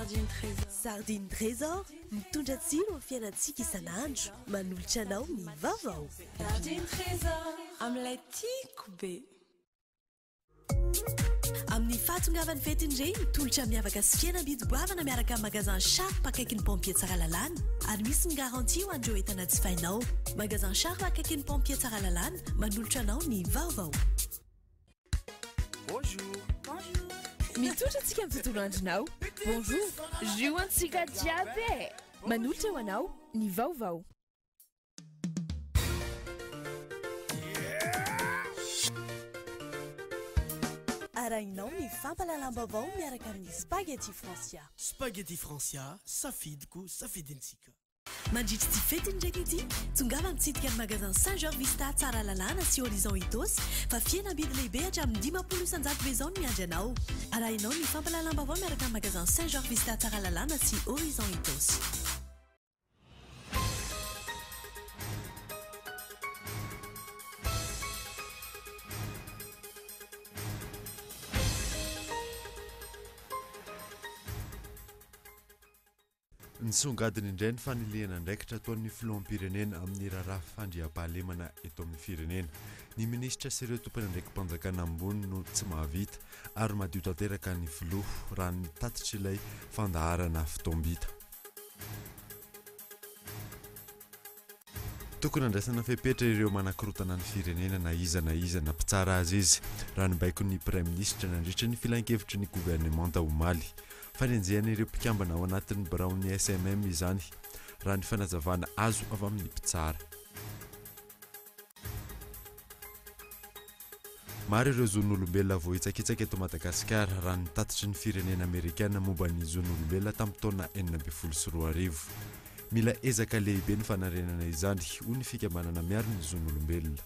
Sardine Trésor. Sardine Trésor, mitondra tsiro amin'ny fiainantsika isan'andro, manolotra anao ny vaovao. Sardine Trésor, amin'ilay tiako be. Amin'ny fahatongavan'ny fetin'ny reny, tolotra miavaka sy fihenam-bidy goavana miaraka amin'ny Magasin Sharp akaikin'ny Pompier Tsaralalàna ary misy ny garantie ho an'ireo entana jifainao. Magasin Sharp akaikin'ny Pompier Tsaralalàna, manolotra anao ny vaovao. Bonjour. Bonjour. Mitsotra antsika amin'ny tontolo andronao. Bonjour. Jus antsika jiaby e! Manolotra ho anao ny vaovao. Arahinao ny fampahalalam-baovao miaraka amin'ny Spaghetti Francia. Spaghetti Francia, safidiko, safidintsika. Mandritra ity fetin'ny reny ity, tongava mitsidika ny magasin Saint Georges Vista Tsaralalàna sy Horizon Itaosy fa fihenam-bidy lehibe hatramin'ny 50% be izao no miandry anao. Arahinao ny fampahalalam-baovao miaraka amin'ny magasin Saint Georges Vista Tsaralalàna sy Horizon Itaosy. Nisongadina indray ny fanilihana andraikitra ataon'ny filoham-pirenena amin'ny raharaha fandriampahalemana eto amin'ny firenena. Ny minisitra sy ireo tompon'andraiki-panjakana ambony no tsy mahavita ary madio tanteraka ny filoha, raha ny tatitr'ilay fandaharana fotoam-bita. Tokony handraisana fepetra ireo manakorontana ny firenena na iza na iza na mpitsara aza izy, raha ny baikon'ny Praiminisitra nandritra ny filankevitry ny governemanta omaly. Fanenjehana ireo mpikambana ao anatin'ny biraon'ny SMM izany, raha ny fanazavana azo avy amin'ny mpitsara. Maro ireo zon'olombelona voahitsakitsaka eto Madagasikara, raha ny tatitry ny firenena amerikana momba ny zon'olombelona tamin'ny taona 2016. Mila ezaka lehibe ny fanarenana izany, hoy ny fikambanana miaro ny zon'olombelona.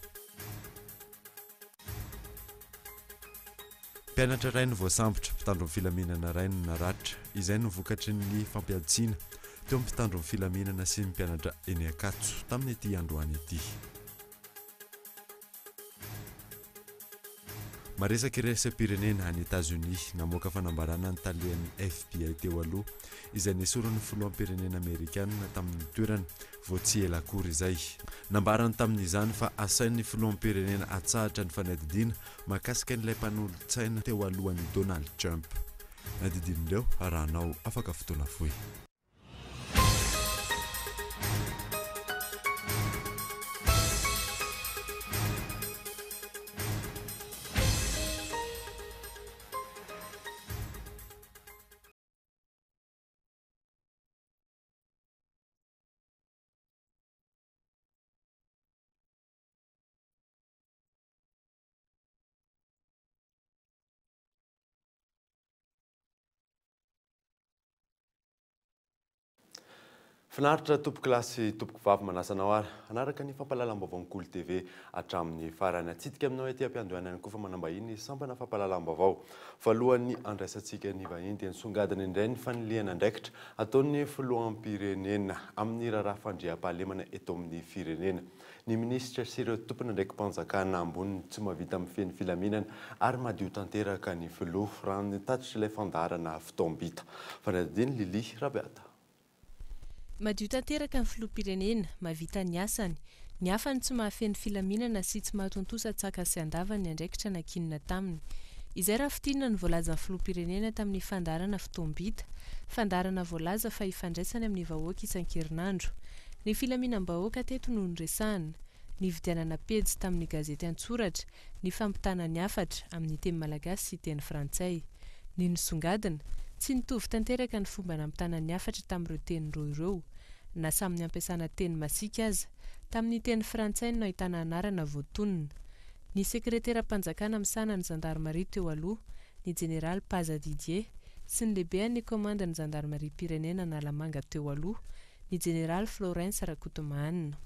Mpianatra iray no voasambotra, mpitandro ny filaminana iray no naratra. Izay no vokatry ny fampiadiana teo amin'ny mpitandro ny filaminana sy ny mpianatra eny Ankatso tamin'ity androany ity. Maresaka iraisam-pirenena any Etazonia, namoaka fanambarana ny talehan'ny FBI teo aloha, izay nesorin'ny filoham-pirenena amerikana tamin'ny toerany vao tsy ela akory izay. Nambarany tamin'izany fa asain'ny filoham-pirenena atsahatra ny fanadihadiana mahakasika an'ilay mpanolotsaina teo alohan'i Donald Trump. Nadidian'ireo arahanao afaka fotoana fohy. Finaritra tompoko lahy sy tompoko vavy manasa anao ary hanaraka ny fampahalalam-baovaon'ny Kolo TV hatramin'ny farany. Atsidika aminao ety am-piandohana ihany koa fa manambahiny ny sampana fampahalalam-baovao. Fa alohan'ny handraisantsika ny vahiny dia nisongadina indray ny fanilihana andraikitra ataon'ny filoham-pirenena amin'ny raharaha fandriampahalemana eto amin'ny firenena. Ny minisitra sy ireo tompon'andraiki-panjakana ambony tsy mahavita mifehy ny filaminana ary madio tanteraka ny filoha, raha ny tatitr'ilay fandaharana fotoam-bita. Fanadihadian'i Lily Rabeata. Madio tanteraka ny filoham-pirenena, mahavita ny asany. Ny hafa no tsy mahafehy ny filaminana sy tsy mahatontosa an-tsaka sy an-davany ny andraikitra nankinina taminy. Izay raha fintinina no voalazan'ny filoham-pirenena tamin'ny fandaharana fotoam-bita, fandaharana voalaza fa ifandraisany amin'ny vahoaka isan-kerinandro. Ny filaminam-bahoaka teto no noresahana, nividianana pejy tamin'ny gazety an-tsoratra, ny fampitana ny hafatra, amin'ny teny malagasy sy teny frantsay. Ny nisongadina, tsy nitovy tanteraka ny fomba nampitana ny hafatra tamin'ireo teny roa ireo, na samy nampiasana teny masiaka aza. Tamin'ny teny frantsay no nahitana anarana voatonona. Ny sekreteram-panjakana misahana ny zandarimaria teo aloha, ny jeneraly Paza Didier, sy ny lehibean'ny komandin'ny zandarimariam-pirenena Analamanga teo aloha, ny jeneraly Florens Rakotomahanina.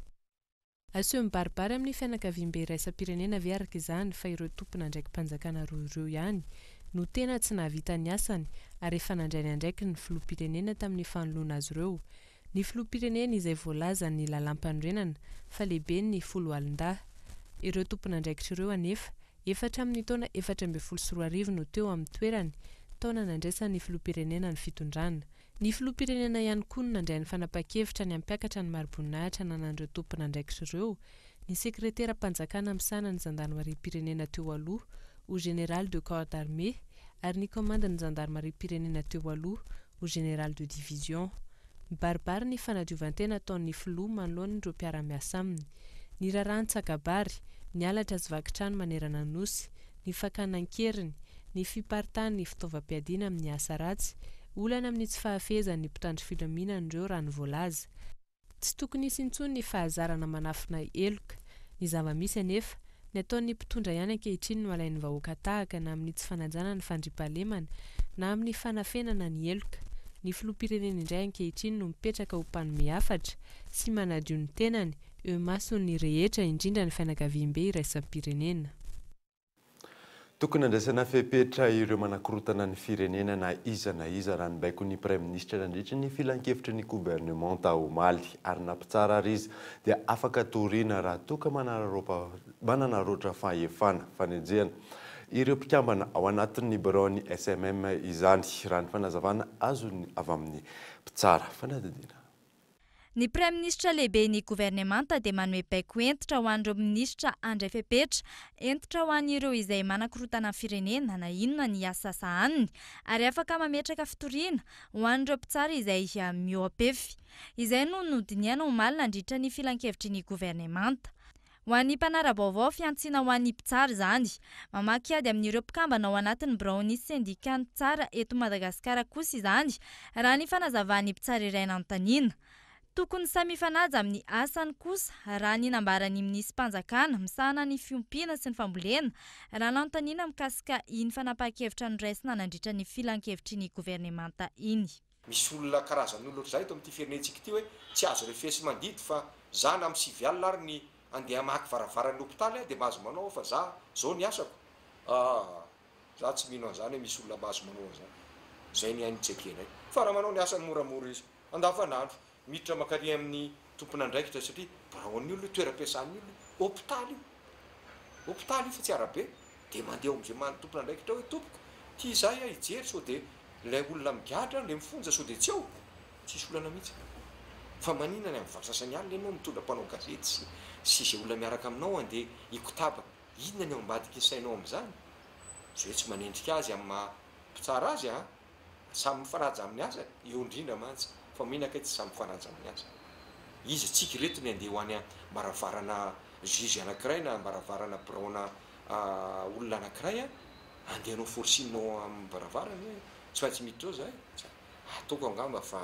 Aseho mibaribary amin'ny fianakaviambe iraisam-pirenena ve araka izany fa ireo tompon'andraiki-panjakana roa ireo ihany no tena tsy nahavita ny asany ary efa nandray ny andraikiny ny filoham-pirenena tamin'ny fanoloana azy ireo ny filoham-pirenena izay voalazan'ny lalàmpanorenana fa lehiben'ny foloalindahy. Ireo tompon'andraikitra ireo anefa efa hatramin'ny taona 2014 no teo amin'ny toerany, taona nandraisan'ny filoham-pirenena ny fitondrana. Ny filoham-pirenena ihany koa no nandray ny fanapahan-kevitra ny hampiakatra ny mari-boninahitra ananan'ireo tompon'andraikitra ireo, ny sekreteram-panjakana misahana ny zandarimariam-pirenena teo aloha ho général de corps d'armée ary ny kaomandin'ny zandarimariam-pirenena teo aloha ho général de division. Mibaribary ny fanadiovan-tena ataon'ny filoha manoloana ireo mpiara-miasa aminy. Ny raharaha Antsakabary, ny halatra sy vaky trano manerana ny Nosy, ny fakana an-keriny, ny fiparitahan'ny fitaovam-piadiana amin'ny asa ratsy, olana amin'ny tsy fahafehezan'ny mpitandro filaminana ireo raha ny voalaza. Tsy tokony hisy intsony ny fahazarana manafina heloka. Ny zava-misy anefa, ny ataon'ny mpitondra ihany ankehitriny no alain'ny vahoaka tahaka na amin'ny tsy fanajana ny fandriampahalemana na amin'ny fanafenana ny heloka. Ny filoham-pirenena indray ankehitriny no mipetraka ho mpanome hafatra sy manadio ny tenany eo imason'ny rehetra indrindra ny fianakaviambe iraisam-pirenena. Tokony handraisana fepetra ireo manakorontana ny firenena na iza na iza raha ny baikon'ny Praiminisitra nandritra ny filankevitry ny governemanta omaly ary na mpitsara ary izy dia afaka toriana raha toa ka mananaraotra fahefana, fanenjehana ireo mpikambana ao anatin'ny biraon'ny SMM izany raha ny fanazavana azony avy amin'ny mpitsara. Fanadihadiana. Ny Praiminisitra lehiben'ny governemanta dia manome baiko hentitra ho an'ireo minisitra handray fepetra hentitra ho an'ireo izay manakorontana ny firenena na inona ny asa sahaniny ary afaka mametraka fitoriana ho an'ireo mpitsara izay mihoa-pefy. Izay no nodinihana omaly nandritra ny filankevitry ny governemanta. Ho an'ny mpanara-baovao, fihantsiana ho an'ny mpitsara izany. Mamaky ady amin'ireo mpikambana ao anatin'ny biraon'ny sendikan'ny mpitsara eto Madagasikara kosa izany, raha ny fanazavan'ny mpitsara iray nanontaniana. Tokony samy hifanaja amin'ny asany kosa, raha ny nambaran'ny minisi-panjakana misahana ny fiompiana sy ny fambolena, raha nanontaniana mikasika iny fanapahan-kevitra noraisina nandritra ny filankevitry ny governemanta iny. Misy olona karazan'olona ohatr'izay eto amin'ity firenentsika ity hoe tsy azo refesi-mandidy fa za na amin'ny sivy alina ary ny andeha hamaky varavaran'ny hopitaly aho dia mahazo manao aho fa za zao ny asako aa za tsy mino an'izany hoe misy olona mahazo manao an'izany zay ny ahy no tsy ekenay fa raha manao ny asany moramora izy andavanandro miditra mankary amin'ny tompon'andraikitra satria biraon'ny olona io toeram-piasan'ny olona io hopitaly io Hopitaly io fa tsy arabe, dia mandeha ao amin'izay maha tompon'andraikitra hoe tompoko, tia izahay aho hijery sao dia ilay olona migadra, ilay mifonja sao dia tsy ao? Tsisy olana mihitsy. Fa maninona any amin'ny valo sasany alina ianao mitondra mpanao gazety sy sy izay olona miaraka aminao handeha hikotaba, inona ny ao ambadiky ny sainao amin'izany? Izay hoe tsy manendrika azy amin'ny maha mpitsara azy an! Samy mifanaja amin'ny asany, eo indrindra mantsy fa mino kay tsy samy mifanaja amin'ny asany. Iza tsika ireto ny andeha ho any ambaravarana juge anakiray na ambaravarana biraona olona anakiray an, andeha hanao forcing ao am baravarany hoe tsy maintsy miditra ao zahay? Tsa, ataoko angamba fa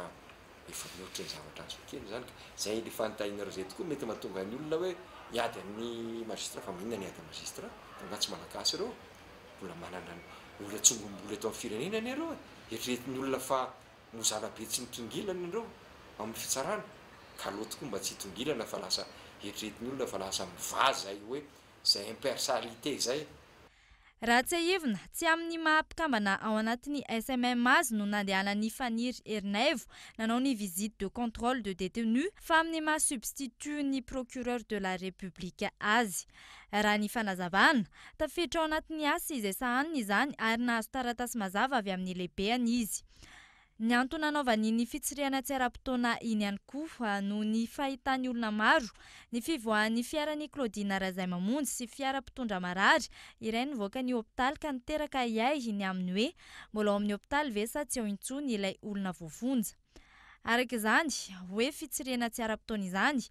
efa mihoatra ny zavatra azo ekena izany ka. Zay le fanontanianareo zay tokoa mety mahatonga ny olona hoe hiady amin'ny magistrat fa maninona ny hiady amin'ny magistrat? Fa nga tsy malagasy ireo? Mbola manana ny olona tsongom-bola eto amin'ny firenena anie ireo e! Eritreretin'ny olona fa mozala be tsy mitongilana ireo amin'ny fitsarana, ka aleo tokoa mba tsy hitongilana fa lasa eritreretin'ny olona fa lasa mivaha izay hoe izay impersalité izay. Raha tsiahivina, tsy amin'ny maha mpikambana ao anatin'ny SMM azy no nandehanan'i Faniry Ernaivo nanao ny visite de contrôle de détenu fa amin'ny maha substitut ny procureur de la République azy. Raha ny fanazavana, tafiditra ao anatin'ny asa izay sahaniny izany ary nahazo taratasy mazava avy amin'ny lehibeny izy. Ny antony nanaovany iny fitsirihana tsy ara-potoana iny ihany koa noho ny fahitan'ny olona maro ny fivoahan'ny fiaran'i Claudine Razaimamonjy sy fiara mpitondra marary iray nivoaka ny hopitaly ka niteraka ahiahy ny amin'ny hoe mbola ao amin'ny hopitaly ve sa tsy ao intsony ilay olona voafonja. Araka izany, hoe fitsirihana tsy ara-potoana izany,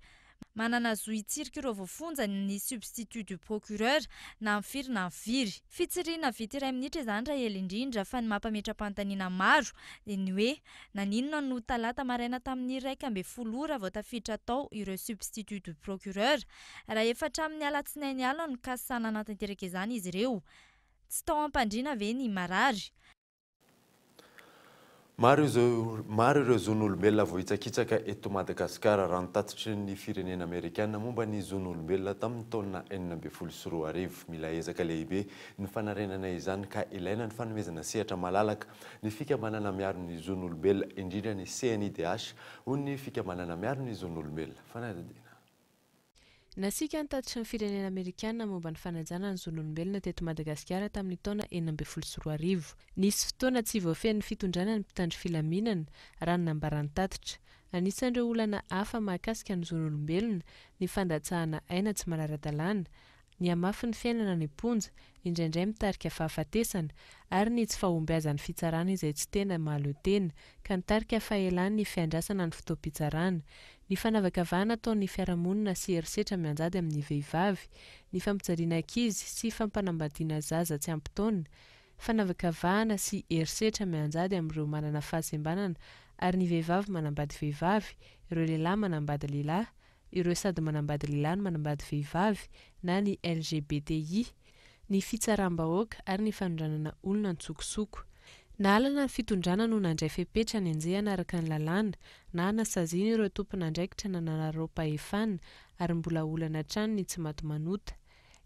manana zo hitsirika ireo voafonja ny substitut du procureur na amin'ny firy na amin'ny firy. Fitsirihana vita iray minitra izany raha ela indrindra fa ny mampametra-panontaniana maro dia ny hoe naninona no talata maraina tamin'ny 11 ora vao tafiditra tao ireo substitut du procureur raha efa hatramin'ny alatsinainy alina no nikasana hanatanteraka izany izy ireo? Tsy tao am-pandriana ve ny marary? Maro izao maro ireo zon'olombelona voahitsakitsaka eto Madagasikara, raha ny tatitry ny firenena amerikana momba ny zon'olombelona tamin'ny taona 2016. Mila ezaka lehibe ny fanarenana izany ka ilaina ny fanomezana sehatra malalaka ny fikambanana miaro ny zon'olombelona, indrindra ny CNIDH, hoy ny fikambanana miaro ny zon'olombelona. Fanadihadiana. Nasiaka ny tatitry ny firenena amerikana momba ny fanajana ny zon'olombelona teto Madagasikara tamin'ny taona 2016. Nisy fotoana tsy voafehin'ny fitondrana ny mpitandro filaminana, raha ny nambaran'ny tatitra. Anisan'ireo olana hafa mahakasika ny zon'olombelona ny fandatsahana aina tsy manara-dalàna, ny hamafin'ny fiainana any am-ponja, indraindray mitarika fahafatesana, ary ny tsy fahombiazan'ny fitsarana izay tsy tena mahaleo tena, ka nitarika fahelan'ny fiandrasana ny fotoam-pitsarana, ny fanavakavahana ataon'ny fiarahamonina sy herisetra mianjady amin'ny vehivavy, ny fampijaliana ankizy sy fampanambadiana zaza tsy ampy taona, fanavakavahana sy herisetra mianjady amin'ireo manana fahasembanana ary ny vehivavy manambady vehivavy, ireo lehilahy manambady lehilahy, ireo sady manambady lehilahy no manambady vehivavy na ny LGBTI, ny fitsaram-bahoaka ary ny fanondranana olona an-tsokosoko. Nahalana ny fitondrana no nandray fepetra hanenjehana araka ny lalàna na hanasaziana ireo tompon'andraikitra nanararaom-pahefana ary mbola olana hatrany ny tsy maty manota.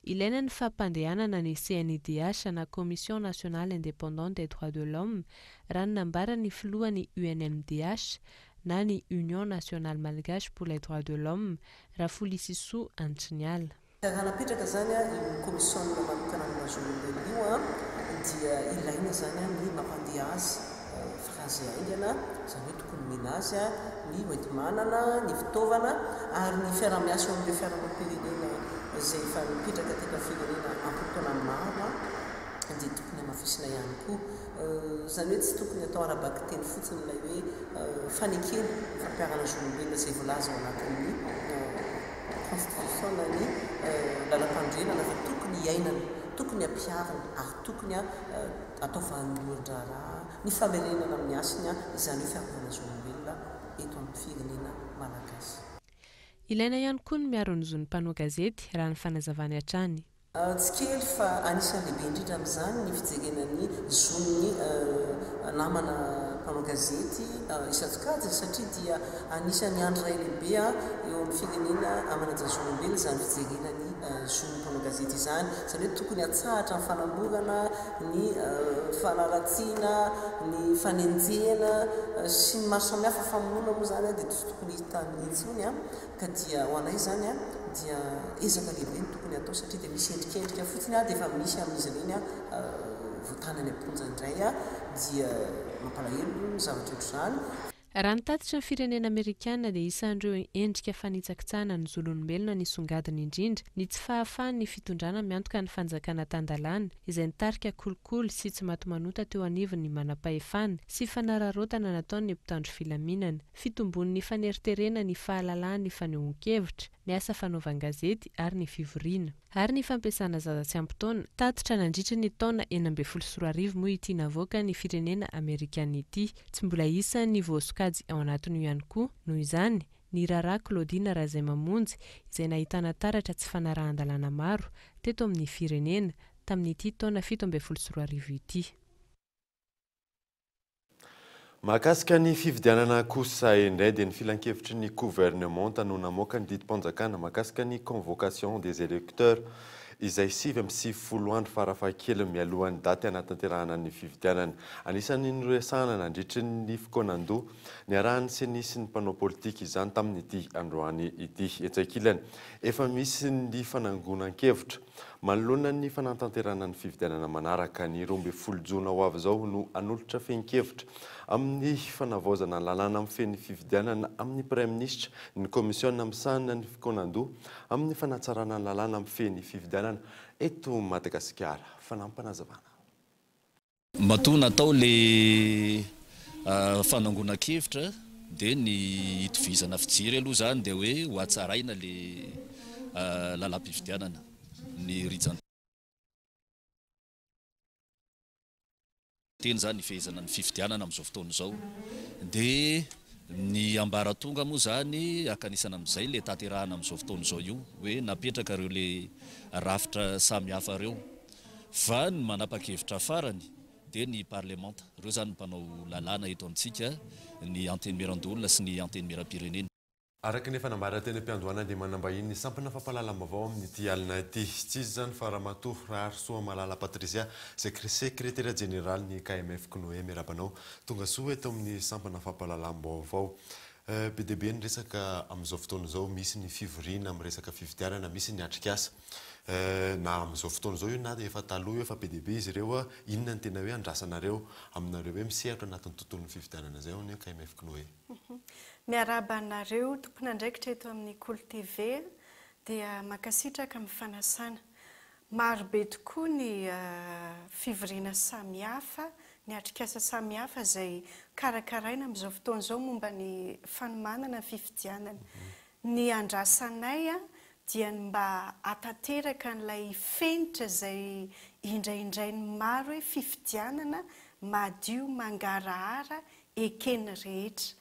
Ilaina ny fampandehanana ny CNIDH na Commission Nationale Indépendante des Droits de l'Homme raha ny nambaran'ny filohan'ny UNMDH na ny Union Nationale Malgache pour les Droits de l'Homme, Rafolisisoa Antriniala. Raha napetraka izany io kaomisiona manokana ny zon'olombelona io dia ilaina izany ny mampandeha azy faran'izay haingana, izany hoe tokony omena azy ny hoenti-manana, ny fitaovana ary ny fiaraha-miasa eo amin'ireo fiarahamonim-pirenena izay efa nipetraka teto amin'ny firenena am-potoana maro dia tokony hamafisina ihany koa. Izany hoe tsy tokony atao ara-bakiteny fotsiny ilay hoe fanekena ny fampiharana zon'olombelona izay voalaza ao anatin'ny constitution na ny lalampanorenana fa tokony hiainana, tokony hampiharina ary tokony atao valindohan-draharaha ny famerenana amin'ny hasiny izany hoe fiarovana zon'olombelona eto amin'ny firenena malagasy. Ilaina ihany koa ny miaro ny zon'ny mpanao gazety, raha ny fanazavany hatrany. Tsy kely fa anisan'ny lehibe indrindra amin'izany ny fijerena ny zon'ny namana mpanao gazety isan-tsokajiny satria dia anisan'ny andry iray lehibe eo amin'ny firenena manaja ny zon'olombelona izany fijerena ny zon'ny mpanao gazety izany. Izany hoe tokony hatsahatra ny fanamborana, ny fanaratsiana, ny fanenjehana sy ny maro samihafa, famonoana moa izany dia tsy tokony hita intsony. Ka dia ho anay izany dia ezaka lehibe no tokony hatao satria dia misy endrikendrika fotsiny dia efa misy amin'izy ireny voatana any am-ponja indray dia mampalahelo ny zavatra ohatr'izany. Raha ny tatitry ny firenena amerikana dia isan'ireo endrika fanitsakitsahana ny zon'olombelona nisongadina indrindra ny tsy fahafahan'ny fitondrana miantoka ny fanjakana tan-dalàna izay nitarika kolikoly sy tsy maty manota teo anivon'ny manam-pahefana sy fanararaotana nataon'ny mpitandro filaminana. Fitombon'ny faneriterena ny fahalalahan'ny fanehoan-kevitra, ny asa fanaovan-gazety ary ny fivoriana. Ary ny fampiasana zaza tsy ampy taona, tatitra nandritry ny taona 2016 moa ity navoakan'ny firenena amerikana ity. Tsy mbola isan'ny voasokajy ao anatin'io ihany koa, noho izany, ny raharaha Claudine Razaimamonjy izay nahitana taratra tsy fanarahan-dalàna maro teto amin'ny firenena, tamin'ity taona 2017 ity. Mahakasika ny fifidianana kosa indray dia ny filankevitry ny governemanta no namoaka ny didim-panjakana mahakasika ny convocation des électeurs izay 99 andro farafahakeliny mialohan'ny daty hanatanterahana ny fifidianana. Anisan'ny noresahana nandritry ny fikaonandoha niarahan'ny CENI sy ny mpanao politika izany tamin'ity androany ity. Etsy ankilany, efa misy ny fanangonan-kevitra manoloana ny fanatanterahana ny fifidianana manaraka. Ny 12 jona ho avy izao no hanolotra fehin-kevitra amin'ny fanavaozana ny lalàna mifehy ny fifidianana amin'ny praiminisitra ny komisiona misahana ny fikaonandoha amin'ny fanatsarana ny lalàna mifehy ny fifidianana eto Madagasikara. Fanampinazavana. Matoa natao le fanangonan-kevitra dia ny hitovizana fijery aloha izany dia hoe ho hatsaraina le lalam-pifidianana ny rijan-teny izany hifehezana ny fifidianana amin'izao fotoana izao dia ny ambaratonga moa izany akanisana amin'izay le tanterahana amin'izao fotoana izao io hoe napetraka ireo le rafitra samihafa ireo fa ny manapa-kevitra farany dia ny parlemanta ireo izany ny mpanao lalàna eto amintsika ny antenimierandoholona sy ny antenimieram-pirenena. Araka ny efa nambara teny am-piandohana dia manambahiny ny sampana fampahalalam-baovao amin'ity alina ity. Tsy iza izany fa Ramatoa Raharisoamalala Patricia, izay sekretera jeneralin'ny KMF CNOE. Miarahaba anao. Tonga soa eto amin'ny sampana fampahalalam-baovao. Be dia be ny resaka amin'izao fotoana izao, misy ny fivoriana amin'ny resaka fifidianana, misy ny atrikasa. Na amin'izao fotoana izao io na efa taloha io efa be dia be izy ireo, inona no tena hoe andrasanareo aminareo hoe misehatra anatin'ny tontolon'ny fifidianana izay ao ny KMF Cnoe? Miarahaba anareo tompon'andraikitra eto amin'ny Kolo TV dia mankasitraka amin'ny fanasana. Maro be tokoa ny fivoriana samihafa, ny atrikasa samihafa izay karakaraina amin'izao fotoana izao momba ny fanomanana ny fifidianana. Ny andrasanay dia ny mba hahatanteraka an'ilay fenitra izay indraindrain'ny maro hoe fifidianana madio mangarahara eken'ny rehetra.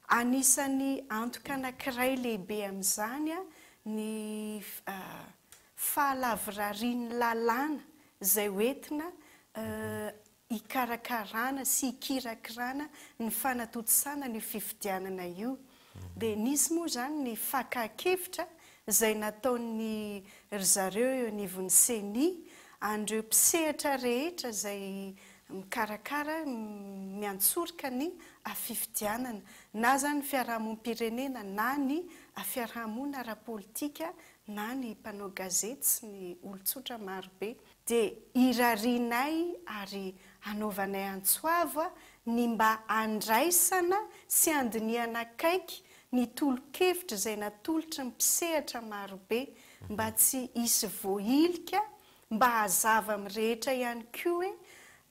Anisan'ny antoka anankiray lehibe amin'izany ny fahalavorarian'ny lalàna izay hoentina hikarakarana sy hikirakirana ny fanatontosana an'io fifidianana io. Dia nisy moa izany ny fakàn-kevitra izay nataon'ny ry zareo eo anivon'ny Ceni an'ireo mpisehatra rehetra izay mikarakara, miantsoroka ny fifidianana, na izany ny fiarahamonim-pirenena na ny fiarahamonina ara-politika na ny mpanao gazety sy ny olon-tsotra marobe, dia irarianay ary anaovanay antso avo ny mba handraisana sy handinihana akaiky ny tolo-kevitra izay natolotry ny mpisehatra marobe mba tsy hisy voahilika, mba hazava amin'ny rehetra ihany koa hoe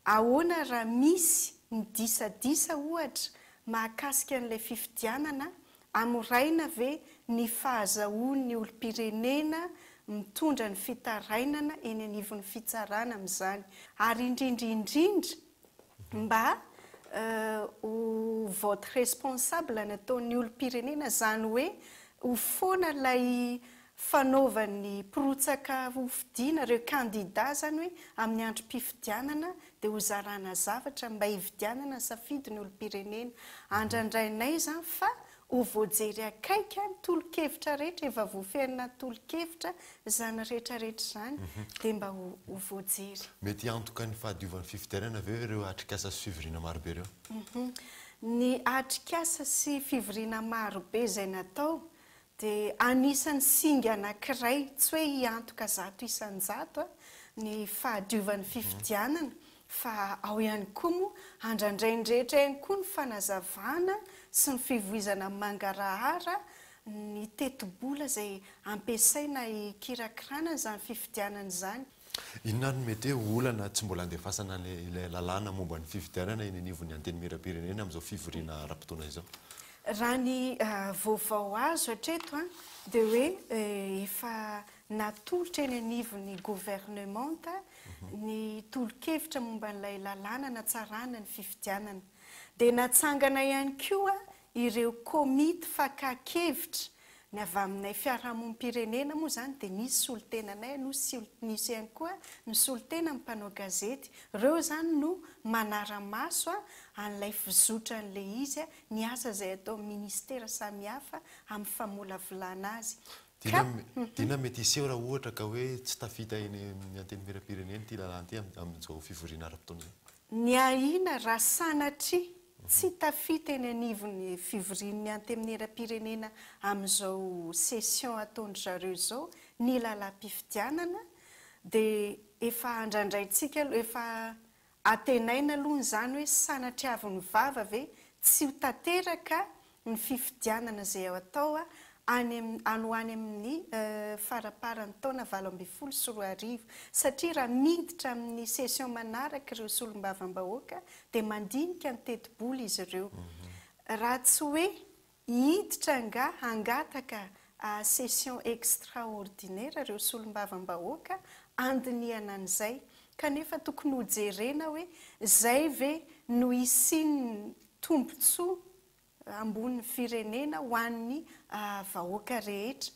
ahoana raha misy ny disadisa ohatra mahakasika an'ilay fifidianana Hamoraina ve ny fahazahoan'ny olom-pirenena mitondra ny fitarainana eny anivon'ny fitsarana amin'izany? Ary indrindra indrindra mba ho vote responsable ny ataon'ny olom-pirenena, izany hoe ho foana ilay fanaovan'ny mpirotsaka hofidiana, ireo kandida izany hoe amin'ny androm-pifidianana dia hozarana zavatra mba hividianana ny safidin'ny olom-pirenena. Andrandrainay izany fa ho voajery akaiky ny tolo-kevitra rehetra, efa voafehiny tolo-kevitra izany rehetra rehetra izany dia mba ho voajery. Mety hiantoka ny fahadiovan'ny fifidianana ve ireo atrikasa sy fivoriana marobe ireo? Ny atrikasa sy fivoriana marobe izay natao Dia anisan'ny singa anankiray, tsy hoe hiantoka 100%, ny fahadiovan'ny fifidianana, fa ao ihany koa moa, andrandrain'ny rehetra ihany koa ny fanazavana sy ny fivoizana mangarahara ny tetibola izay ampiasaina hikirakirana an'izany fifidianana izany. Inona ary no mety hoe olana tsy mbola andefasana ilay lalàna momba ny fifidianana eny anivon'ny Antenimierampirenena amin'izao fivoriana ara-potoana izao? Raha ny vaovao azo hatreto dia hoe efa natolotra eny anivon'ny governemanta ny tolo-kevitra momba an'ilay lalàna hanatsarana ny fifidianana. Dia natsangana ihany koa ireo komity fakàn-kevitra Ny avy aminay fiarahamonim-pirenena moa izany dia nisy solontenanay aloha sy nisy ihany koa ny solontena ny mpanao gazety. Ireo izany no manara-maso an'ilay fizotran'ilay izy, ny asa izay ataon'ny ministera samihafa amin'ny famolavolana azy. Ka. Inona mety hiseho raha ohatra ka hoe tsy tafita eny amin'ny Antenimierampirenena ity lalàna ity amin'izao fivoriana ara-potoana izao? Ny ahiana raha sanatria Tsy tafita eny anivon'ny fivorian'ny Antenimierampirenena amin'izao session ataon-dry zareo izao ny lalàm-pifidianana dia efa andrandraintsika aloha, efa antenaina aloha izany hoe sanatriavin'ny vava ve tsy ho tanteraka ny fifidianana izay atao any amin'ny any ho any amin'ny faramparan'ny taona 2018 satria raha miditra amin'ny session manaraka ireo solombavambahoaka dia mandinika ny tetibola izy ireo. Raha tsy hoe hiditra angaha hangataka session extraordinaire ireo solombavambahoaka handinihana an'izay kanefa tokony hojerena hoe izay ve no hisian'ny tombontsoa ambonin'ny firenena ho an'ny vahoaka rehetra.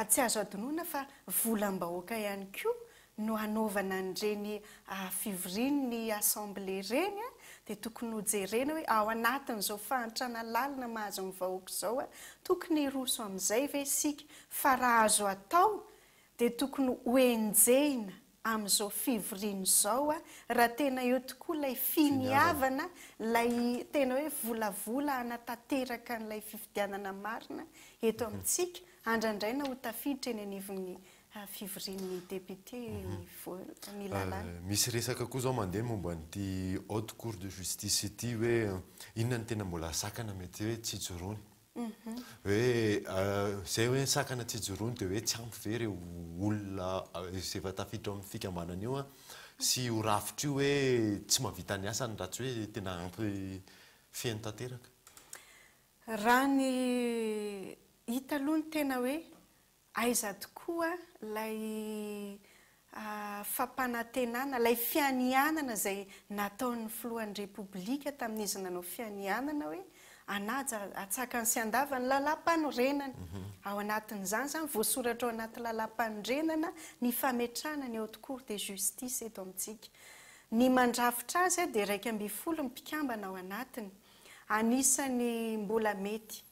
Tsy azo adinoina fa volam-bahoaka ihany koa no hanaovana an'ireny fivorian'ny assemblée ireny dia tokony hojerena hoe ao anatin'izao fahantrana lalina mahazo ny vahoaka izao tokony hiroso amin'izay ve isika fa raha azo atao dia tokony hoenjehina. amin'izao fivoriana izao raha tena eo tokoa ilay finiavana, ilay tena hoe volavola hanatanteraka an'ilay fifidianana marina eto amintsika, andrandraina ho tafiditra eny anivon'ny fivorian'ny député ny lalàna. Misy resaka koa izao mandeha momba an'ity Haute Cour de Justice ity hoe inona no tena mbola sakana mety hoe tsy hijoroany? Hoe izay hoe sakana tsy hijoroany dia hoe tsy ampy ve ireo olona izay efa tafiditra ao amin'ny fikambanana io sy io rafitra io hoe tsy mahavita ny asany raha tsy hoe tena ampy feno tanteraka? Raha ny hita aloha ny tena hoe Aiza tokoa ilay fampanantenana, ilay fianianana izay nataon'ny filohan'ny Repoblika tamin'izy nanao fianianana hoe hanaja antsakany sy andavany ny lalàmpanorenana. Ao anatin'izany izany, voasoratra ao anaty lalàmpanorenana ny fametrahana ny Haute Cour de Justice eto amintsika. Ny mandrafitra azy dia 11 ny mpikambana ao anatiny. Anisan'ny mbola mety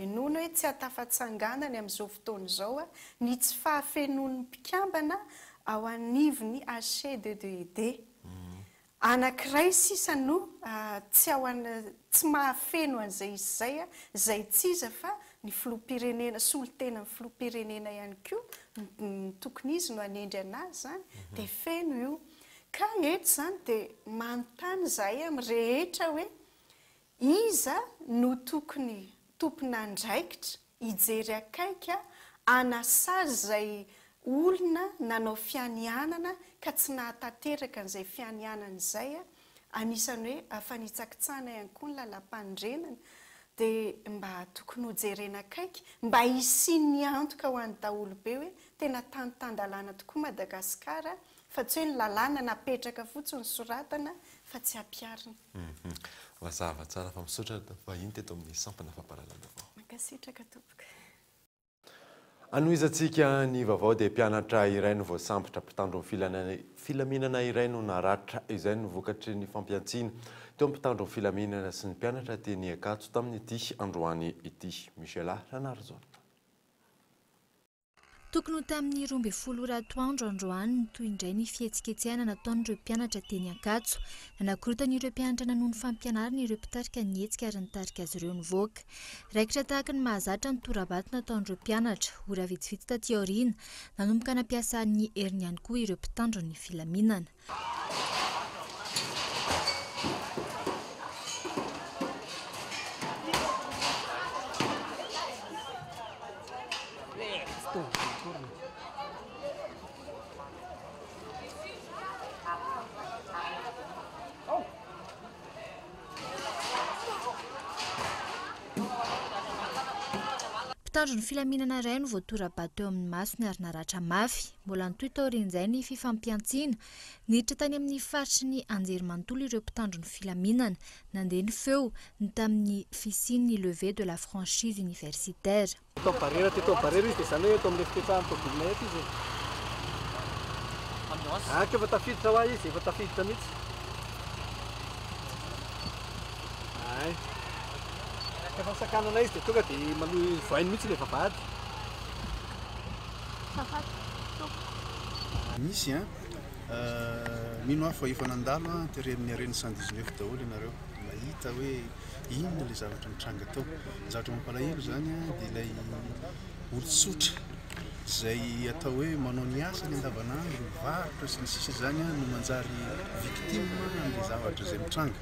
Inoana hoe tsy hahatafatsanganany amin'izao fotoana izao ny tsy fahafenoan'ny mpikambana ao anivon'ny HCDDED. Anankiray sisa no tsy ao tsy mahafeno an'izay isa izay, izay tsy iza fa ny filoham-pirenena, solontenan'ny filoham-pirenena ihany koa, tokony izy no hanendry an'azy izany, dia feno io. Ka eto izany dia manontany izahay amin'ny rehetra hoe Iza no tokony tompon'andraikitra hijery akaiky hanasazy izay olona nanao fianianana ka tsy nahatanteraka an'izay fianianana izay, anisan'ny hoe fanitsakitsahana ihany koa ny lalàmpanorenana, dia mba tokony hojerena akaiky mba hisian'ny antoka ho an'ny daholobe hoe tena tany tan-dalàna tokoa Madagasikara fa tsy hoe ny lalàna napetraka fotsiny soratana fa tsy ampiharina. Mazava tsara fa misaotra vahiny teto amin'ny sampana fampahalalam-baovao. Mankasitraka tompoko. Anohizantsika ny vaovao dia mpianatra iray no voasambotra, mpitandro ny filaminana iray no naratra, izay no vokatry ny fampihantsiana teo amin'ny mpitandro ny filaminana sy ny mpianatra teny Ankatso tamin'ity androany ity. Michela Ranarijaona. Tokony ho tamin'ny 12 ora atoandro androany nitohy indray ny fihetsiketsehana nataon'ireo mpianatra teny Ankatso. Nanakorontana ireo mpianatra nanohy ny fampianarana ireo mpitarika ny hetsika ary nitarika azy ireo nivoaka. Raikitra tahaka ny mahazatra ny tora-bato nataon'ireo mpianatra. Ora vitsivitsy taty aoriana, nanomboka nampiasa ny heriny ihany koa ireo mpitandro ny filaminana. Mpitandro ny filaminana iray no voatora-bato teo amin'ny masony ary naratra mafy. Mbola nitohy taorian'izay ny fifampihantsiana. Niditra tany amin'ny faritry ny anjerimanontolo ireo mpitandro ny filaminana. Nandeha ny feo, ny tamin'ny fisian'ny levée de la franchise universitaire. Teto amin'ny Barera, teto amin'ny Barera izy dia izany hoe eto amin'ilay fipetrahan'ny tomobilina eto izy e. Ah, ka efa tafiditra hoa izy, efa tafiditra mihitsy. Ay. Efa sakanana izy dia tonga dia manohy vohainy mihitsy ilay vavahady. Misy an, mino aho fa efa nandalo an tery amin'ny arène 119 daholo ianareo nahita hoe inona ilay zavatra nitranga tao. Ny zavatra mampalahelo izany an dia ilay olon-tsotra izay atao hoe manao ny asany andavanandro, mivarotra sy ny sisa izany an no manjary victime an'ilay zavatra izay mitranga.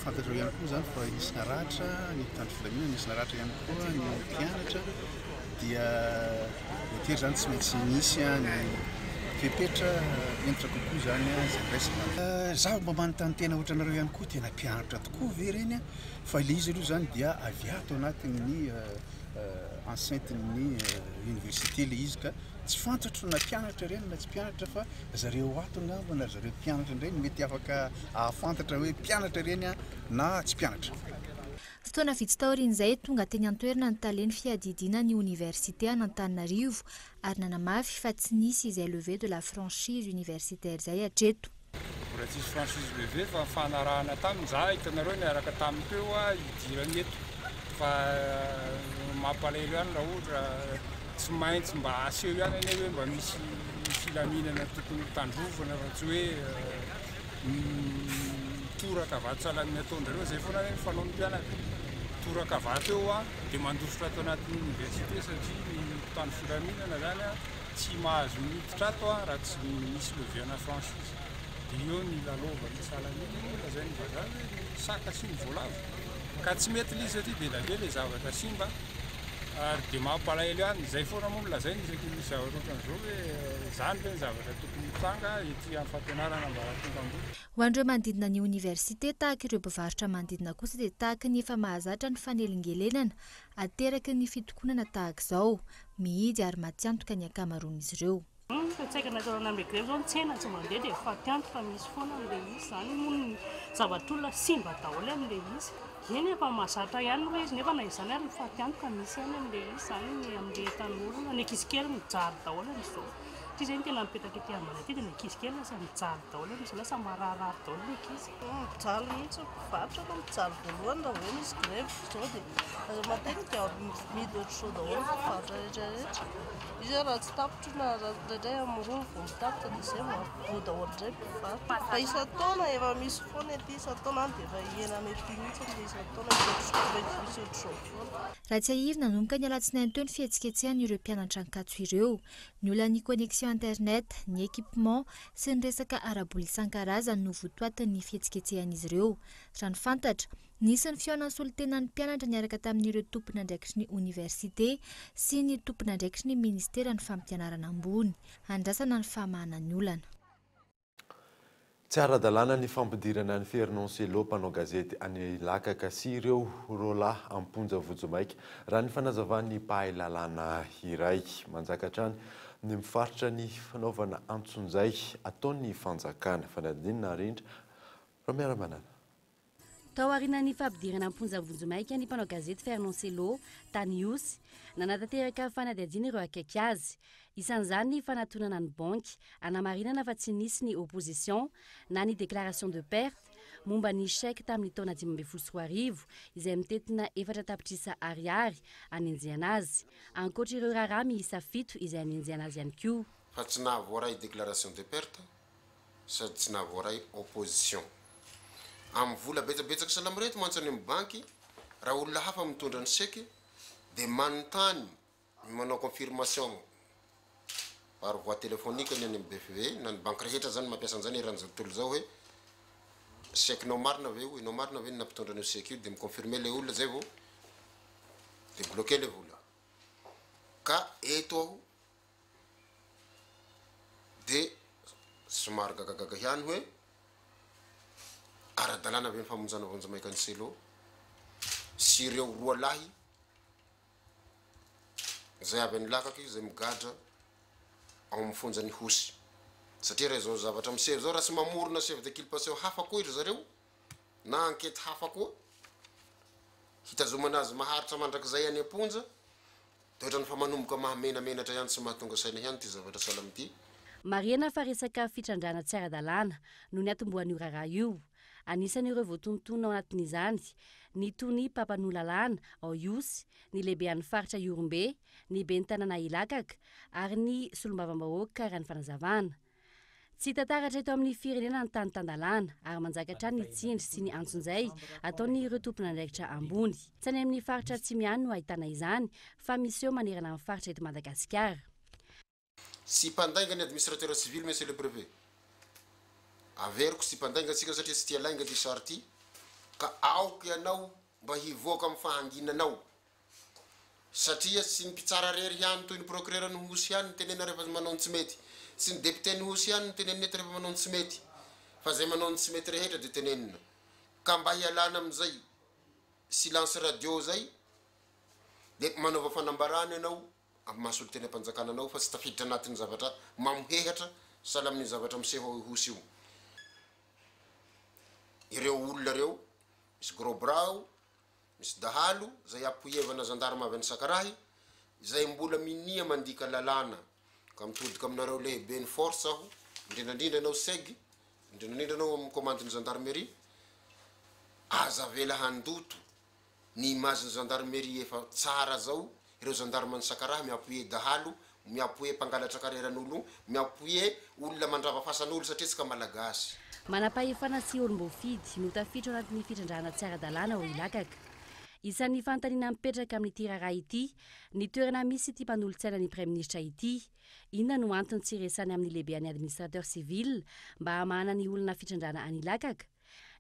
Fantatrao ihany koa izany fa nisy naratra ny mpitandro filaminana, nisy naratra ihany koa ny mpianatra dia voatery izany tsy maintsy nisy ny fepetra hentitra kokoa izany izay noraisina. Izaho mba manontany tena ohatranareo ihany koa, tena mpianatra tokoa ve ireny fa ilay izy aloha izany dia avy ato anatin'ny enceinte-n'ny université ilay izy ka tsy fantatro na mpianatra ireny na tsy mpianatra fa zareo ato angamba na ry zareo mpianatra indray no mety afaka ahafantatra hoe mpianatra ireny na tsy mpianatra. Fotoana vitsy taorian'izay, tonga teny an-toerana ny talen'ny fiadidiana ny oniversite an'Antananarivo ary nanamafy fa tsy nisy izay levée de la franchise universitaire izay hatreto. Mbola tsisy franchise levée fa nifanarahana taminy za hitanareo niaraka taminy teo hidirany eto fa mampalahelo ihany raha ohatra tsy maintsy mba aseho ihany anie hoe mba misy filaminana tokony ho tandrovana fa tsy hoe mitoraka vato sahala amin'ny ataon-drareo, izay foana anie ny fanaon'ny mpianatra, mitoraka vato eo an, dia mandositra ato anatin'ny université satria ny mpitandro filaminana izany an tsy mahazo miditra ato an raha tsy misy levée-na franchise, dia eo ny lalaovana sahala amin'iny no lazain'ny vazaha hoe ny saka sy ny voalavo, ka tsy mety ilay izy satria be dia be ilay zavatra simba. Ary dia mampalahelo ihany, izay foana moa no lazaina isaky ny misy zavatra ohatran'izao hoe izany ve ny zavatra tokony hitranga ety amin'ny fampianarana ambaratonga ambony. Ho an'ireo manodidina ny oniversite, tahaka ireo mpivarotra manodidina kosa dia tahaka ny efa mahazatra ny fanelingelenana ateraky ny fitokonana tahaka izao. Mihidy ary matiantoka ny ankamaroan'izy ireo. Ny fiantraikany ataon'ny amin'ny grevy zao ny tsena tsy mandeha dia faty antoka misy foana amin'ilay izy izany moa ny zavatr'olona simba daholo amin'ilay izy. Eny efa mahazatra ihany ilay izy nefa na izany ary ny faty antoka misy ihany amin'ilay izy izany ny amin'ilay tanora, ny ankizy kely mijaly daholo amin'izao satria izay no tena mipetraka ety ambany ety dia ny ankizy kely lasa mijaly daholo amin'izao lasa mararirary daholo ny ankizy. Mijaly mihitsy ny mpivarotra aloha mijaly voalohany raha vao misy grevy izao dia matetika mihidy ohatr'izao daholo ny mpivarotra rehetra rehetra. Izy hoe raha tsy tapitra io na raha indraindray amin'ny roa vao mitapitra dia izay vao voa daholo indray mpivarotra. Fa isan-taona efa misy foana ety, isan-taona any dia efa hihenana ety mihitsy ilay isan-taona misy ohatr'izao foana. Raha tsiahivina, nanomboka ny alatsinainy teo ny fihetsiketsehan'ireo mpianatra Ankatso ireo. Ny olan'ny connexion internet, ny équipement sy ny resaka ara-bola isan-karazany no votoatin'ny fihetsiketsehan'izy ireo. Raha ny fantatra, Nisy ny fihaonan'ny solontenan'ny mpianatra niaraka tamin'ireo tompon'andraikitry ny oniversite sy ny tompon'andraikitry ny ministeran'ny fampianarana ambony. Andrasana ny famahana ny olana. Tsy ara-dalàna ny fampidirana an'i Fernand Cello, mpanao gazety any Ilakaka sy ireo roalahy am-ponja vonjimaika, raha ny fanazavan'ny mpahay lalàna iray. Manjaka hatrany ny mifaritra ny fanaovana antsonjay ataon'ny fanjakana. Fanadinana Narindra Ramiaramanana. Tao aorianan'ny fampidirana am-ponja vonjimaika ny mpanao gazety Fernand Cello tany Ihosy, nanatanteraka fanadihadiana ireo akaiky azy. Isan'izany ny fanatonana ny banky hanamarinana fa tsy nisy ny opposition na ny déclaration de perte momba ny chèque tamin'ny taona 2015 izay mitentina 4 tapitrisa ariary hanenjehana azy. Ankoatra ireo raharaha miisa fito izay hanenjehana azy ihany koa. Fa tsy nahavoaray déclaration de perte sady tsy nahavoaray opposition. Amin'ny vola betsabetsaka salama ireto mantsy any amin'ny banky, raha olona hafa mitondra ny chèque dia manontany, manao confirmation par voie téléphonique ny any amin'ny BFV na ny banky rehetra zany mampiasa an'izany eran'izao tontolo izao hoe chèque-nao marina ve io, ianao marina ve no nampitondra an'io chèque io, dia mi-confirmer ilay olona zay vao débloquer ilay vola. Ka eto aho Dia somary gagagaga ihany hoe ara-dalàna ve ny famonjana vonjimaika an'i Cello sy ireo roa lahy izay avy any Ilakaka izay migadra ao amin'ny fonjan'i Ihosy. Satria raha izao zavatra miseho izao, raha tsy mamorona chef d'inculpation hafa koa ry zareo na enquête hafa koa hitazomana azy maharitra mandrakizay any am-ponja, Dia ohatran'ny fa manomboka mahamenamenatra ihany sy mahatonga saina ihany ity zavatra sahala amin'ity. Marihana fa resaka fitrandrahana tsy ara-dalàna no niatombohan'io raharaha io. Anisan'ireo voatonontonona ao anatin'izany ny tonia mpampanoa lalàna ao Ihosy, ny lehibean'ny faritra Ihorombe, ny ben'ny tanàna Ilakaka ary ny solombavambahoaka raha ny fanazavana. Tsy hita taratra eto amin'ny firenena ny tany tan-dalàna ary manjaka hatrany ny tsindry sy ny antsonjay ataon'ireo tompon'andraikitra ambony. Tsy any amin'ny faritra atsimo ihany no ahitana izany fa miseho manerana ny faritra eto Madagasikara. Tsy mpandainga ny administrateur civil monsieur le préfet. Averiko tsy mpandainga tsika satria tsy tia lainga ity sary ity ka aoka ianao mba hivoaka amin'ny fahanginanao Satria tsy ny mpitsara rery ihany toy ny procureur ny Hosy ihany no tenenina rehefa manao ny tsy mety, tsy ny député ny Hosy ihany no tenenina eto rehefa manao ny tsy mety, fa izay manao ny tsy mety rehetra dia tenenina. Ka mba hialana amin'izay silence radio izay dia manaova fanambarana ianao amin'ny maha solontenam-panjakana anao fa tsy tafiditra anatin'ny zavatra mamohehatra sahala amin'io zavatra miseho ao Ihosy io. Ireo olona ireo, misy gros bras ao, Misy dahalo izay apoievana zandarma avy any Sakarahy izay mbola minia mandika lalàna ka mitodika aminareo lehiben'ny force aho, indrindra indrindra ianao seg, indrindra indrindra ianao amin'ny commande ny gendarmerie, aza avela handoto ny image ny gendarmerie efa tsara zao ireo gendarme any Sakarahy mi-appuyer dahalo Mi-appuyer mpangalatra carrière-n'olo, mi-appuyer olona mandrava fasan'olo satria tsika Malagasy. Manam-pahefana sy olom-boafidy no tafiditra ao anatin'ny fitrandrahana tsy ara-dalàna ao Ilakaka. Isan'ny fanontaniana mipetraka amin'ity raharaha ity ny toerana misy ity mpanolotsaina ny Praiminisitra ity. Inona no antony tsy iresany amin'ny lehibean'ny administrateur civil mba hamahana ny olana fitrandrahana any Ilakaka?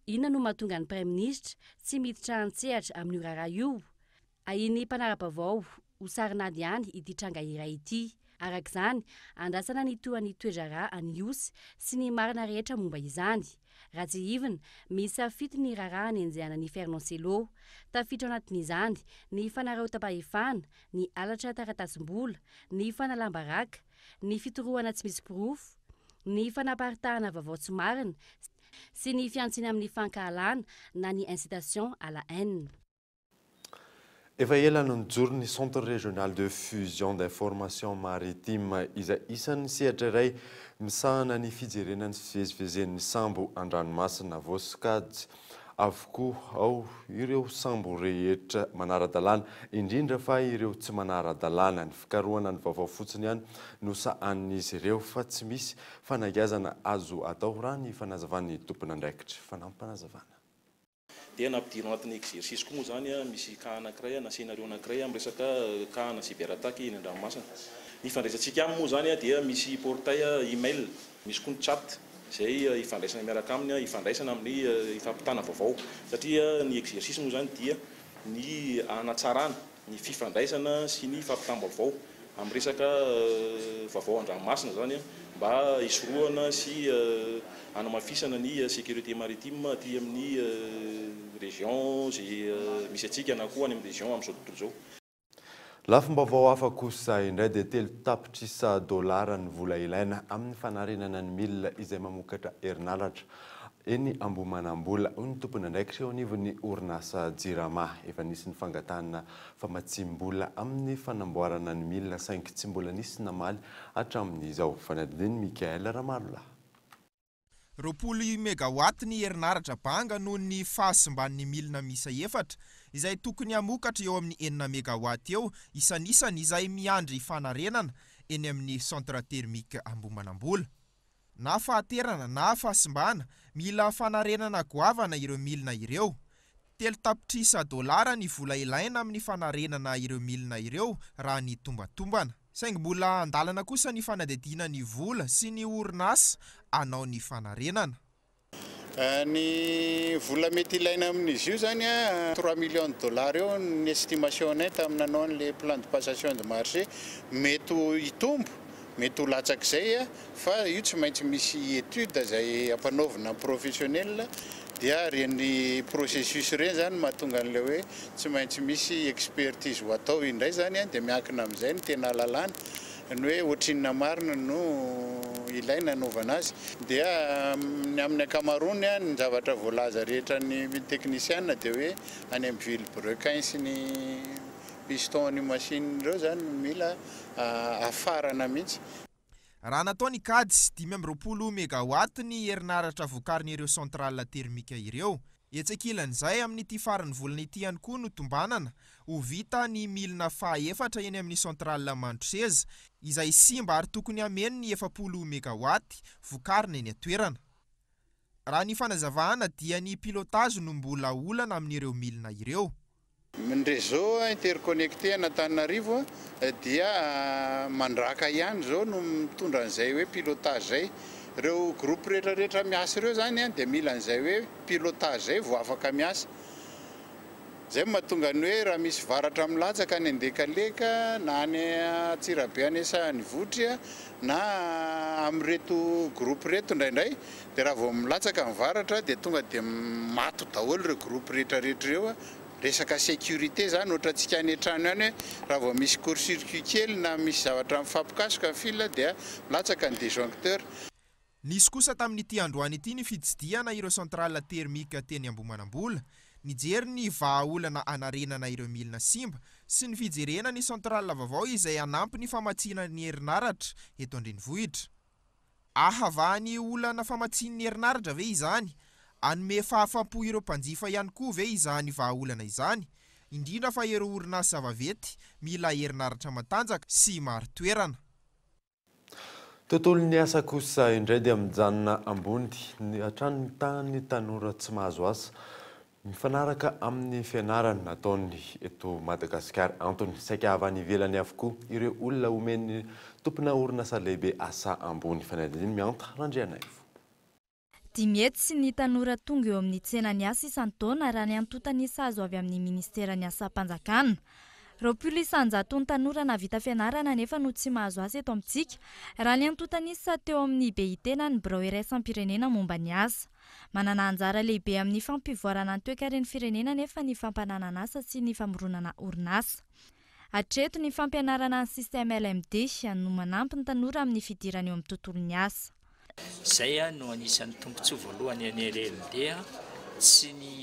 Inona no mahatonga ny Praiminisitra tsy miditra an-tsehatra amin'io raharaha io? Ahian'ny mpanara-baovao ho sarin'ady ihany ity tranga iray ity. Araka izany, andrasana ny tohan'ny toe-draharaha any Ihosy sy ny marina rehetra momba izany. Raha tsiahivina, miisa fito ny raharaha anenjehana an'i Fernand Cello. Tafiditra ao anatin'izany ny fanararaotam-pahefana, ny halatra taratasim-bola, ny fanalam-baraka, ny fitorohana tsy misy porofo, ny fanaparitahana vaovao tsy marina sy ny fihantsiana amin'ny fankahalana na ny incitation à la haine. Efa ela no nijoro ny Centre Régional de Fusion d'Information Maritime izay isan'ny sehatra iray misahana ny fijerena ny fivezivezen'ny sambo an-dranomasina. Voasokajy avokoa ao ireo sambo rehetra manara-dalàna, indrindra fa ireo tsy manara-dalàna. Ny fikarohana ny vaovao fotsiny ihany no sahanin'izy ireo fa tsy misy fanagiazana azo atao raha ny fanazavan'ny tompon'andraikitra. Fanampinazavana. Dia nampidirina ao anatin'ny exercice koa moa izany misy cas anankiray na scenario anankiray amin'ny resaka cas ana cyberattaque eny an-dranomasina. Ny ifandraisantsika aminy moa izany dia misy portail email, misy koa ny chat izay ifandraisana miaraka aminy, ifandraisana amin'ny ifampitana vaovao satria ny exercice moa izany dia ny hanatsarana ny fifandraisana sy ny fampitam-baovao amin'ny resaka vaovao an-dranomasina izany mba hisorohana sy hanamafisana ny sécurité maritime aty amin'ny région izay misy antsika na koa any amin'ny région amin'izao tontolo izao. Lafim-baovao hafa kosa indray dia 3 tapitrisa dolara ny vola ilaina amin'ny fanarenana ny milina izay mamokatra herinaratra eny Ambohimanambola, hoy ny tompon'andraikitra eo anivon'ny orinasa Jirama. Efa nisy ny fangatahana famatsim-bola amin'ny fanamboarana ny milina saingy tsy mbola nisy namaly hatramin'izao. Fanadihadian'i Mikael Ramarolahy. 20 megawatt ny herinaratra banga noho ny fahasimban'ny milina miisa efatra izay tokony hamokatra eo amin'ny 6 megawatt eo isanisany izay miandry fanarenana eny amin'ny centre thermique Ambohimanambola. Na fahaterana na fahasimbana, mila fanarenana goavana ireo milina ireo. 3 tapitrisa dolara ny vola ilaina amin'ny fanarenana ireo milina ireo raha ny tombatombana. Saingy mbola andalana kosa ny fanadihadiana ny vola sy ny orinasa hanao ny fanarenana. Ny vola mety ilaina amin'izy io zany a 3 millions de dollars eo ny estimation nay tamin'ny nanao an'le plan de passation de marché. Mety hitombo, mety ho latsak'izay a fa io tsy maintsy misy étude zay ampanaovina professionnel, dia reny processus reny zany mahatonga an'le hoe tsy maintsy misy expertise ho atao indray zany a dia miankina amin'izay ny tena lalàna ny hoe ohatrinona marina no ilaina anaovana azy. Dia ny amin'ny ankamaroany a ny zavatra voalaza rehetra ny technicien dia hoe any amin'ny vilebrequin sy ny piston ny machine ireo zany no mila afarana mihitsy. Raha natao ny kajy, 25 megawatt ny herinaratra vokarin'ireo centrale thermique ireo. Etsy ankilan'izay, amin'ity faran'ny volana ity ihany koa no tombanana ho vita ny milina fahaefatra eny amin'ny centrale Mandroseza izay simba ary tokony hameno ny 40 megawatt vokarina eny an-toerana. Raha ny fanazavana dia ny pilotage no mbola olana amin'ireo milina ireo. Ny réseau interconnecté an'Antananarivo dia mandraka ihany zao no mitondra an'izay hoe pilotage zay. Ireo groupe rehetrarehetra miasa ireo zany a dia mila an'izay hoe pilotage zay vao afaka miasa. Zay mahatonga ny hoe raha misy varatra milatsaka any Andekaleka na any Antsirabe any Sahanivotry na amin'ireto groupe reto indraindray, dia raha vao milatsaka ny varatra dia tonga dia mato daholo ireo groupe rehetrarehetra ireo. Resaka sécurité zany, ohatra antsika any an-trano ihany hoe raha vao misy court circuit kely na misy zavatra mifampikasoka ny fil dia milatsaka ny disjoncteur. Nisy kosa tamin'ity androany ity ny fitsidihana ireo centrale thermique teny Ambohimanambola, nijery ny vahaolana anarenana ireo milina simba sy ny fijerena ny centrale vaovao izay hanampy ny famatsiana ny herinaratra eto an-drenivohitra. Ahavaha ny olana famatsian'ny herinaratra ve izany? Anome fahafampo ireo mpanjifa ihany koa ve izany vahaolana izany? Indrindra fa ireo orinasa vaventy mila herinaratra matanjaka sy marin-toerana. Tontolon'ny asa kosa indray dia mijanona ambony hatrany ny tahan'ny tanora tsy mahazo asa mifanaraka amin'ny fianarana nataony eto Madagasikara. Antony, saika avy any ivelany avokoa ireo olona omen'ny tompona orinasa lehibe asa ambony. Fanadihadiana Mihanta Randrianaivo. 500 ny tanora tonga eo amin'ny tsenan'ny asa isan-taona raha ny antontan'isa azo avy amin'ny ministeran'ny asam-panjakana. 20% ny tanora nahavita fianarana nefa no tsy mahazo asa eto amintsika raha ny antontan'isa teo amin'ny BIT na ny birao iraisam-pirenena momba ny asa. Manana anjara lehibe amin'ny fampivoarana ny toekaren'ny firenena nefa ny fampananana asa sy ny famoronana orinasa. Hatreto ny fampianarana ny système LMD no manampy ny tanora amin'ny fidirana eo amin'ny tontolon'ny asa. Izay no anisan'ny tombontsoa voalohany an'ny LMD, tsy ny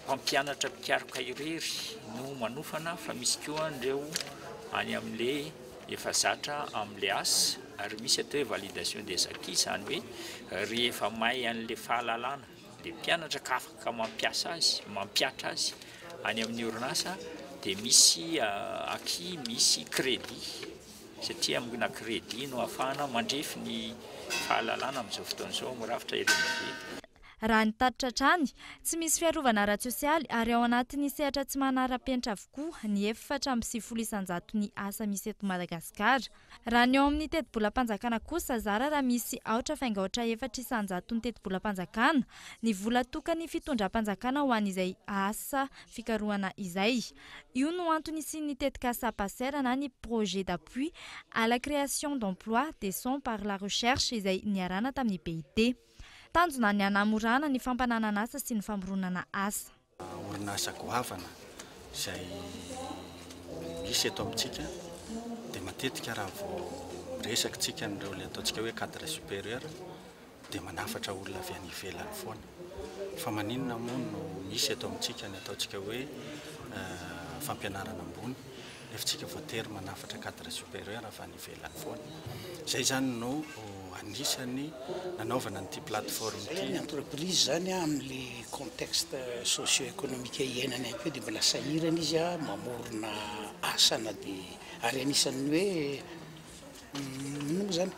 mpampianatra mpikaroka irery no manofana fa misy koa ireo any amin'ilay efa zatra amin'ilay asa ary misy atao hoe validation des acquis, izany hoe rehefa mahay an'ilay fahalalana ilay mpianatra ka afaka mampiasa azy, mampihatra azy any amin'ny orinasa dia misy acquis, misy crédit. Satria amina crédit no ahafahana mandrefy ny fahalalana amin'izao fotoana izao amin'ny rafitra LMD. Raha ny tatitra hatrany, tsy misy fiarovana ara-tsosialy ary ao anatin'ny sehatra tsy manara-penitra avokoa ny 94 isan-jaton'ny asa misy eto Madagasikara. Raha ny ao amin'ny tetibolam-panjakana kosa, zara raha misy aotra faingo aotra efatra isan-jaton'ny tetibolam-panjakana ny vola atokan'ny fitondram-panjakana ho an'izay asa fikarohana izay. Io no antony hisian'ny tetikasa PACER na ny Projet d'appui à la création d'emplois décents par la recherche izay niarahana tamin'ny BIT. Tanjona ny hanamorana ny fampananana asa sy ny famoronana asa. Orinasa goavana izay misy eto amintsika dia matetika raha vao miresaka isika an'ireo ilay ataontsika hoe cadre supérieur dia manafatra olona avy any ivelany foana. Fa maninona moa no misy eto amintsika ny ataontsika hoe fampianarana ambony nefa tsika voatery manafatra cadre supérieur avy any ivelany foana. Izay izany no anisany nanaovana an'ity plateforme ity. Ny entreprise izany amin'ilay contexte socio économique iainana ihany koa dia mbola sahirana izy mamorona asa na dia ary anisan'ny hoe inona moa izany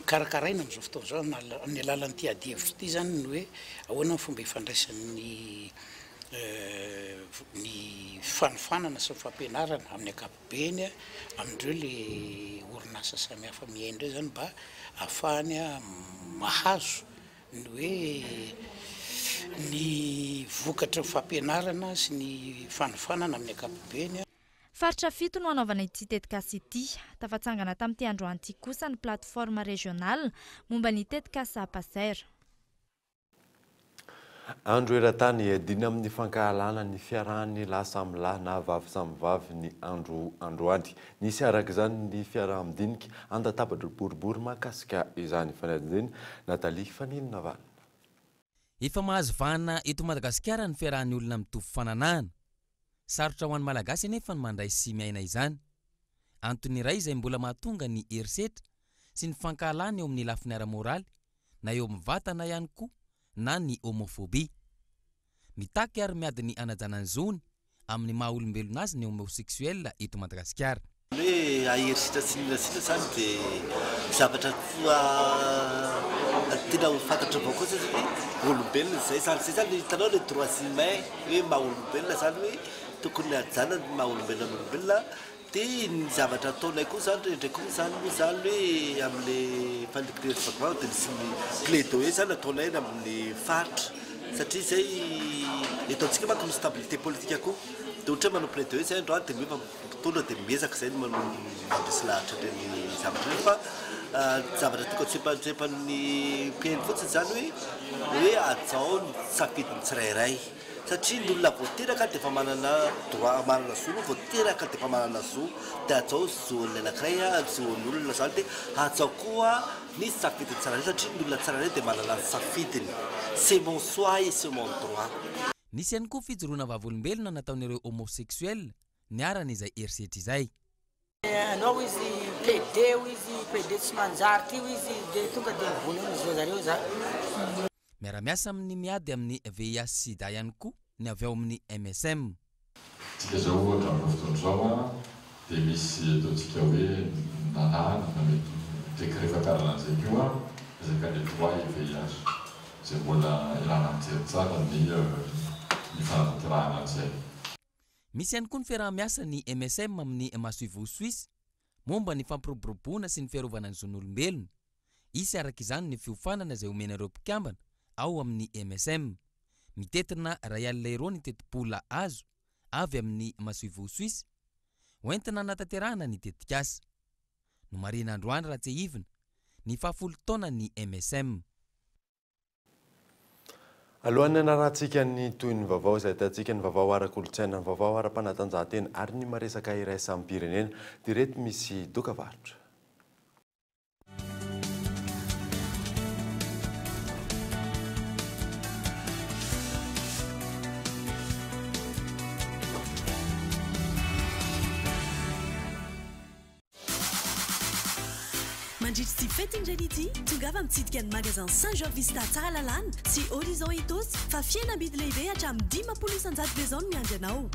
karakaraina amin'izao fotoana izao amin'ny alalan'ity adihevitra ity izany ny hoe ahoana ny fomba ifandraisan'ny ny fanofanana sy ny fampianarana amin'ny ankapobeny amin'ireo le orinasa samihafa miaina ireo izany mba ahafahany mahazo ny hoe ny vokatry ny fampianarana sy ny fanofanana amin'ny ankapobeny. Faritra fito no hanaovana ity tetikasa ity. Tafatsangana tamin'ity androany ity kosa ny plateforme régionale momba ny tetikasa PACER. Andro eran-tany iadiana amin'ny fankahalana ny fiarahan'ny lahy samy lahy na vavy samy vavy ny andro androany. Nisy araka izany ny fiaraha-midinika an-databatra boribory mahakasika izany. Fanadihadiana Nathalie Fanilinavalona. Efa mahazo vahana eto Madagasikara ny fiarahan'ny olona mitovy fananahana. Sarotra ho an'ny Malagasy anefa ny mandray sy miaina izany. Antony iray izay mbola mahatonga ny herisetra sy ny fankahalana eo amin'ny lafiny ara-moraly na eo amin'ny vatana ihany koa na ny homophobie. Mitaky ary miady ny hanajana ny zony amin'ny maha olombelona azy ny homosexuel eto Madagasikara. Ny hoe hahery sitra sy nila sitra izany dia zavatra tiana ho fantatra avao koa satria olombelona izay izany, izay izany hitanao ilay droits humains hoe maha olombelona izany hoe tokony hajana ny maha olombelona ny olombelona dia ny zavatra ataonay koa izany indraindray koa izany moa izany hoe amin'ilay fanilikilihana dia misy ny plaidoyer izany ataonay any amin'ny faritra satria izay eto amintsika manko misy stabilité politique koa dia ohatra hoe manao plaidoyer izay androany dia miova Mpitondra dia miezaka izay ny mandresy lahatra ireny zavatra ireny fa zavatra tokony tsempantsempan'ny mpiheno fotsiny izany hoe hoe hajao ny safidin'ny tsirairay satria ny olona vao teraka dia efa manana droit manana zo aloha vao teraka dia efa manana zo dia hajao ny zon'ny anankiray zon'ny olona izany dia hajao koa ny safidin'ny tsirairay satria ny olona tsirairay dia manana ny safidiny c'est mon choix et c'est mon droit. Nisy ihany koa fijoroana vavolombelona nataon'ireo homosexuels niharan' izay herisetra izay. Anao izy PD hoy izy, PD tsy manjary ty hoy izy de tonga de mivono eo ny zareo za. Miara-miasa amin'ny miady amin'ny VIH sida ihany koa ny avy ao amin'ny MSM. Tsika zao ohatra amin'izao fotoana izao dia misy ataontsika hoe lalàna na mety. Décret fampiharana an'izay koa resaka le droit et VIH izay mbola ilana mijery tsara ny ny fanatanterahana an'izay. Misy ihany koa ny fiaraha-miasan'ny MSM amin'ny masoivoho Suisse momba ny fampiroboroboana sy ny fiarovana ny zon'olombelona. Hisy araka izany ny fiofanana izay omena ireo mpikambana ao amin'ny MSM. Mitentina iray alina euro ny tetibola azo avy amin'ny masoivoho Suisse hoentina hanatanterahana ny tetikasa. Nomarihina androany raha tsiahivina ny fahafolo taonan'ny MSM. Alohan'ny hanarahantsika ny tohin'ny vaovao izay ahitantsika ny vaovao ara-kolontsaina, ny vaovao ara-panatanjahantena ary ny maresaka iraisam-pirenena dia ireto misy dokavarotra. Mandritra ity fetin'ny reny ity, tongava mitsidika ny magasin Saint Georges Vista Tsaralalàna sy Horizon Itaosy fa fihenam-bidy lehibe hatramin'ny 50% be izao no miandry anao.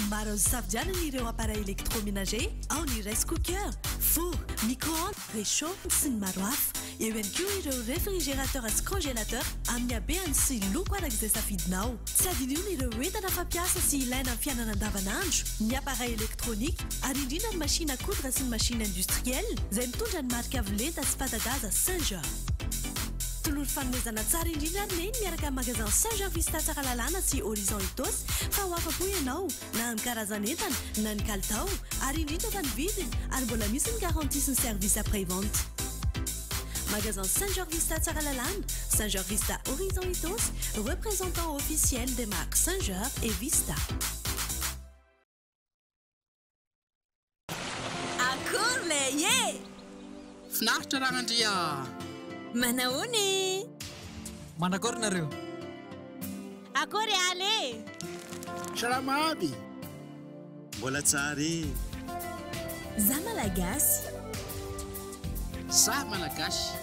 Maro azo isafidianana ireo appareil électroménager, ao ny rice cooker, four, micro-ondes, réchaud sy ny maro hafa. Eo ihany koa ireo réfrigérateur sy congélateur amin'ny habehany sy loko araka izay safidinao. Tsy adinoina ireo entana fampiasa sy ilaina amin'ny fiainana andavanandro, ny appareil électronique ary indrindra ny machine à coudre sy ny machine industrielle izay mitondra ny marika avo lenta sy fanta-daza Singer. Tolory fanomezana tsara indrindra ary Neny miaraka amin'ny magasin Singer Vista Tsaralalàna sy Horizon Itaosy fa ho afa-po ianao na amin'ny karazan'entana na ny kalitao ary indrindra fa ny vidiny ary mbola misy ny garantie sy ny service après vente. Magasin Saint Georges Vista Tsaralalàna, Saint Georges Vista Horizon Itaosy, représentant officiel des marques Saint Georges et Vista. Akory lay e! Finaritra Ragnandria a! Manahoana e! Manakory nareo? Akory Aly e! Salama aby! Mbola tsara e! Za Malagasy. Za Malagasy.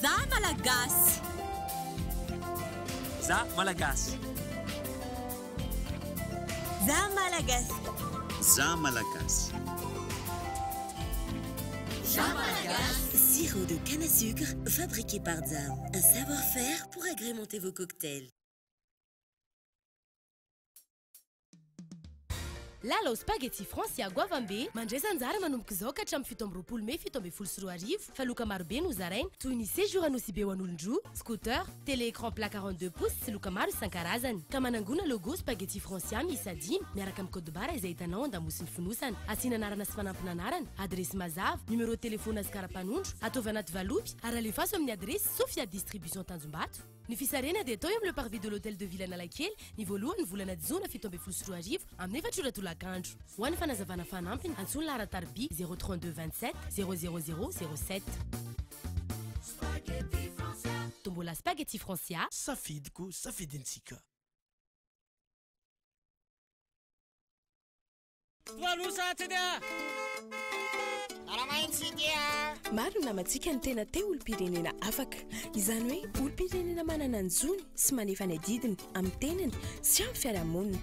Za Malagasy. Za Malagasy. Za Malagasy. Za Malagasy. Za Malagasy. Sirop de canne à sucre fabriqué par Dzam. Un savoir-faire pour agrémenter vos cocktails. Lalao Spaghetti Francia goavambe, mandraisa anjara manomboka izao ka hatramin'ny 27 mey 2017 fa loka marobe no zaraina toy ny séjour Anosibe ho an'olon-droa, scooter, télé écran plat 42 pouces sy loka maro isan-karazany. Ka manangona logo Spaghetti Francia miisa dimy miaraka amin'ny code barre izay hitanao an-damosin'ny fonosana. Asiana anarana sy fanampin'anarana, adiresy mazava, numéro telefaonina sy kara-panondro, ataovy anaty valopy ary alefaso amin'ny adiresy Sofia Distribution Tanjombato. Ny fisarihana dia atao eo amin'ny Le Parvis de l'Hôtel de Ville Analakely, ny voalohan'ny volana jona 2017 amin'ny 4 ora tolakandro. Ho an'ny fanazavana fanampiny, antsoy ny laharan-tariby 0 32 27 0 00 07. Tombola Spaghetti Francia. Safidiko, safidintsika. Maro ny namantsika no tena te olom-pirenena afaka. Izany hoe olom-pirenena manana ny zony sy manefa ny adidiny amin'ny tenany sy amin'ny fiarahamonina.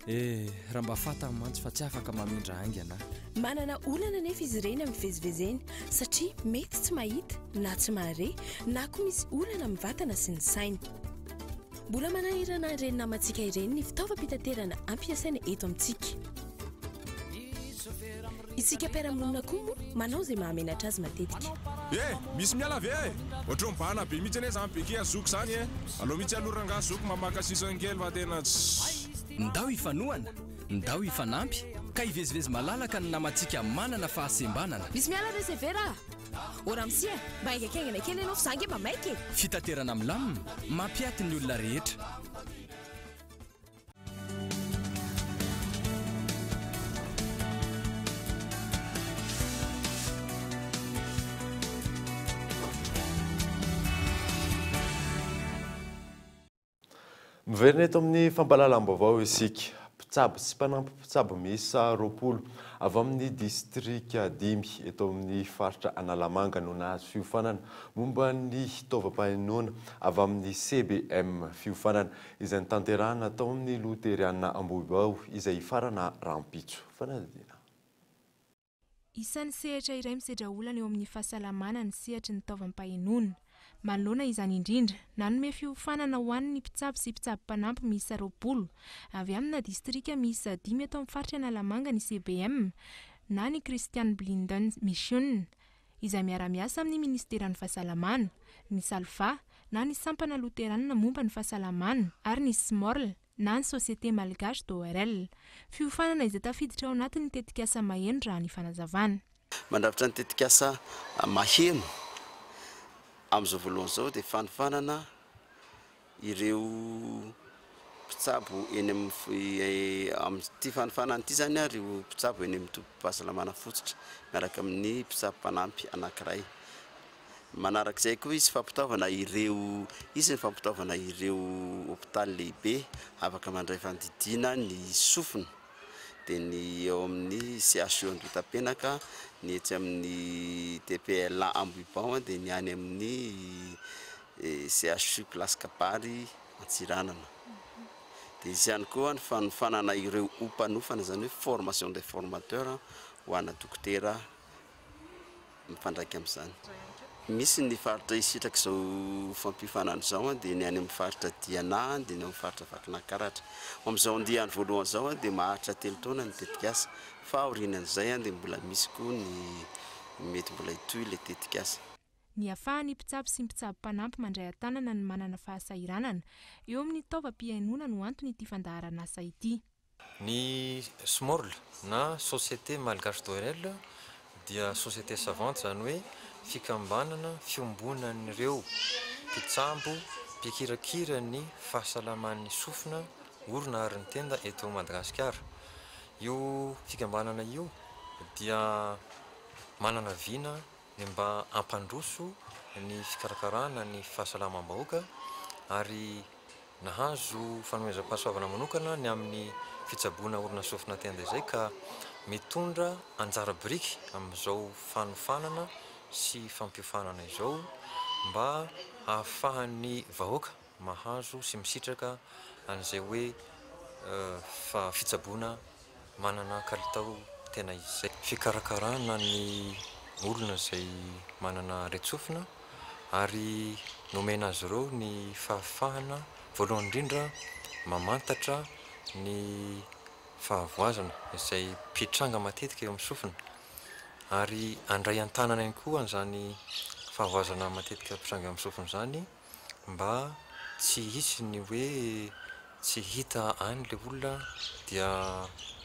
Eh, raha mba fantany mantsy fa tsy afaka mamindra haingana aho. Manana olana anefa izy ireny amin'ny fivezivezeny satria mety tsy mahita na tsy mahare na koa misy olana amin'ny vatana sy ny saina. Mbola manahirana ireny namantsika ireny ny fitaovam-pitaterana ampiasaina eto amintsika. Isika mpiara-monina koa moa manao izay mahamenatra azy matetika. Eh! Misy miala ve eh? Ohatran'ny mibahana be mihitsy anie zany beke zoky zany eh! Aleo mihitsy aloha rangaha zoky mba maka sisiny kely fa tena tsy. Ndao hifanohana, ndao hifanampy ka hivezivezy malalaka ny namantsika manana fahasembanana. Misy miala ve severa a? Ô ramose a, mba haingankaingana kely ianao fa za ange mba maika e! Fitaterana milamina, mampiaty ny olona rehetra. Miverina eto amin'ny fampahalalam-baovao isika. Mpitsabo sy mpanampy mpitsabo miisa 20 avy amin'ny distrika dimy eto amin'ny faritra Analamanga no nahazo fiofanana momba ny taovam-pahenoana avy amin'ny CBM. Fiofanana izay notanterahina tao amin'ny Loteriana Ambohibao izay hifarana rahampitso. Fanadihadiana. Isan'ny sehatra iray misedra olana eo amin'ny fahasalamana ny sehatry ny taovam-pahenoana. Manoloana izany indrindra, nanome fiofanana ho an'ny mpitsabo sy mpitsabo mpanampy miisa 20 avy amina distrika miisa dimy eto amin'ny faritra Analamanga ny CBM na ny Christian Blinden Mission izay miara-miasa amin'ny minisiteran'ny Fahasalamana, ny Salfa na ny sampana loteranina momba ny fahasalamana ary ny Smorl na ny Société Malgache d'ORL. Fiofanana izay tafiditra ao anatin'ny tetikasa Maheno raha ny fanazavana. Mandrafitra ny tetikasa Maheno amin'izao voalohany izao dia fanofanana ireo mpitsabo eny amin'ny amin'ity fanofanana ity izany ireo mpitsabo eny amin'ny tobim-pahasalamana fototra miaraka amin'ny mpitsabo mpanampy anankiray. Manarak'izay koa hisy fampitaovana ireo hisy ny fampitaovana ireo hopitaly lehibe afaka mandray fandidiana ny sofina dia ny eo amin'ny CHU Andohatapenaka, ny etsy amin'ny TPLA Ambohibao dia ny any amin'ny CHU Classe Kabary Antsiranana. Dia hisy ihany koa ny fanofanana ireo ho mpanofana izany hoe formation des formateurs ho ana dokotera mifandraika amin'izany. Misy ny faritra hisitraka izao fampiofanana izao dia ny any amin'ny faritra Diana dia ny ao amin'ny faritra Vakinankaratra. Amin'izao andiany voalohany izao dia maharitra telo taona ny tetikasa fa aorianan'izay dia mbola misy koa ny mety mbola hitohy ilay tetikasa. Ny ahafahan'ny mpitsabo sy mpitsabo mpanampy mandray an-tanana ny manana fahasahiranana eo amin'ny taovam-pihainoana no anton'ity fandaharan'asa ity. Ny Smorl na Société Malgache d'ORL dia société savante izany hoe fikambanana fiombonan'ireo mpitsabo mpikirakira ny fahasalaman'ny sofina, orona ary ny tenda eto Madagasikara. Io fikambanana io dia manana vina ny mba hampandroso ny fikarakarana ny fahasalamam-bahoaka ary Nahazo fanomezam-pahasoavana manokana ny amin'ny fitsaboana orona sofina tenda izay ka mitondra anjara biriky amin'izao fanofanana sy fampiofanana izao mba hahafahan'ny vahoaka mahazo sy misitraka an'izay hoe fitsaboana manana kalitao tena izy izay. Fikarakarana ny olona izay manana aretin-tsofina ary nomena azy ireo ny fahafahana voalohany indrindra mamantatra ny fahavoazana izay mpitranga matetika eo amin'ny sofina ary handray an-tanana ihany koa an'izany fahavoazana matetika mpitranga eo amin'ny sofina izany mba tsy hisy ny hoe tsy hita any le olona dia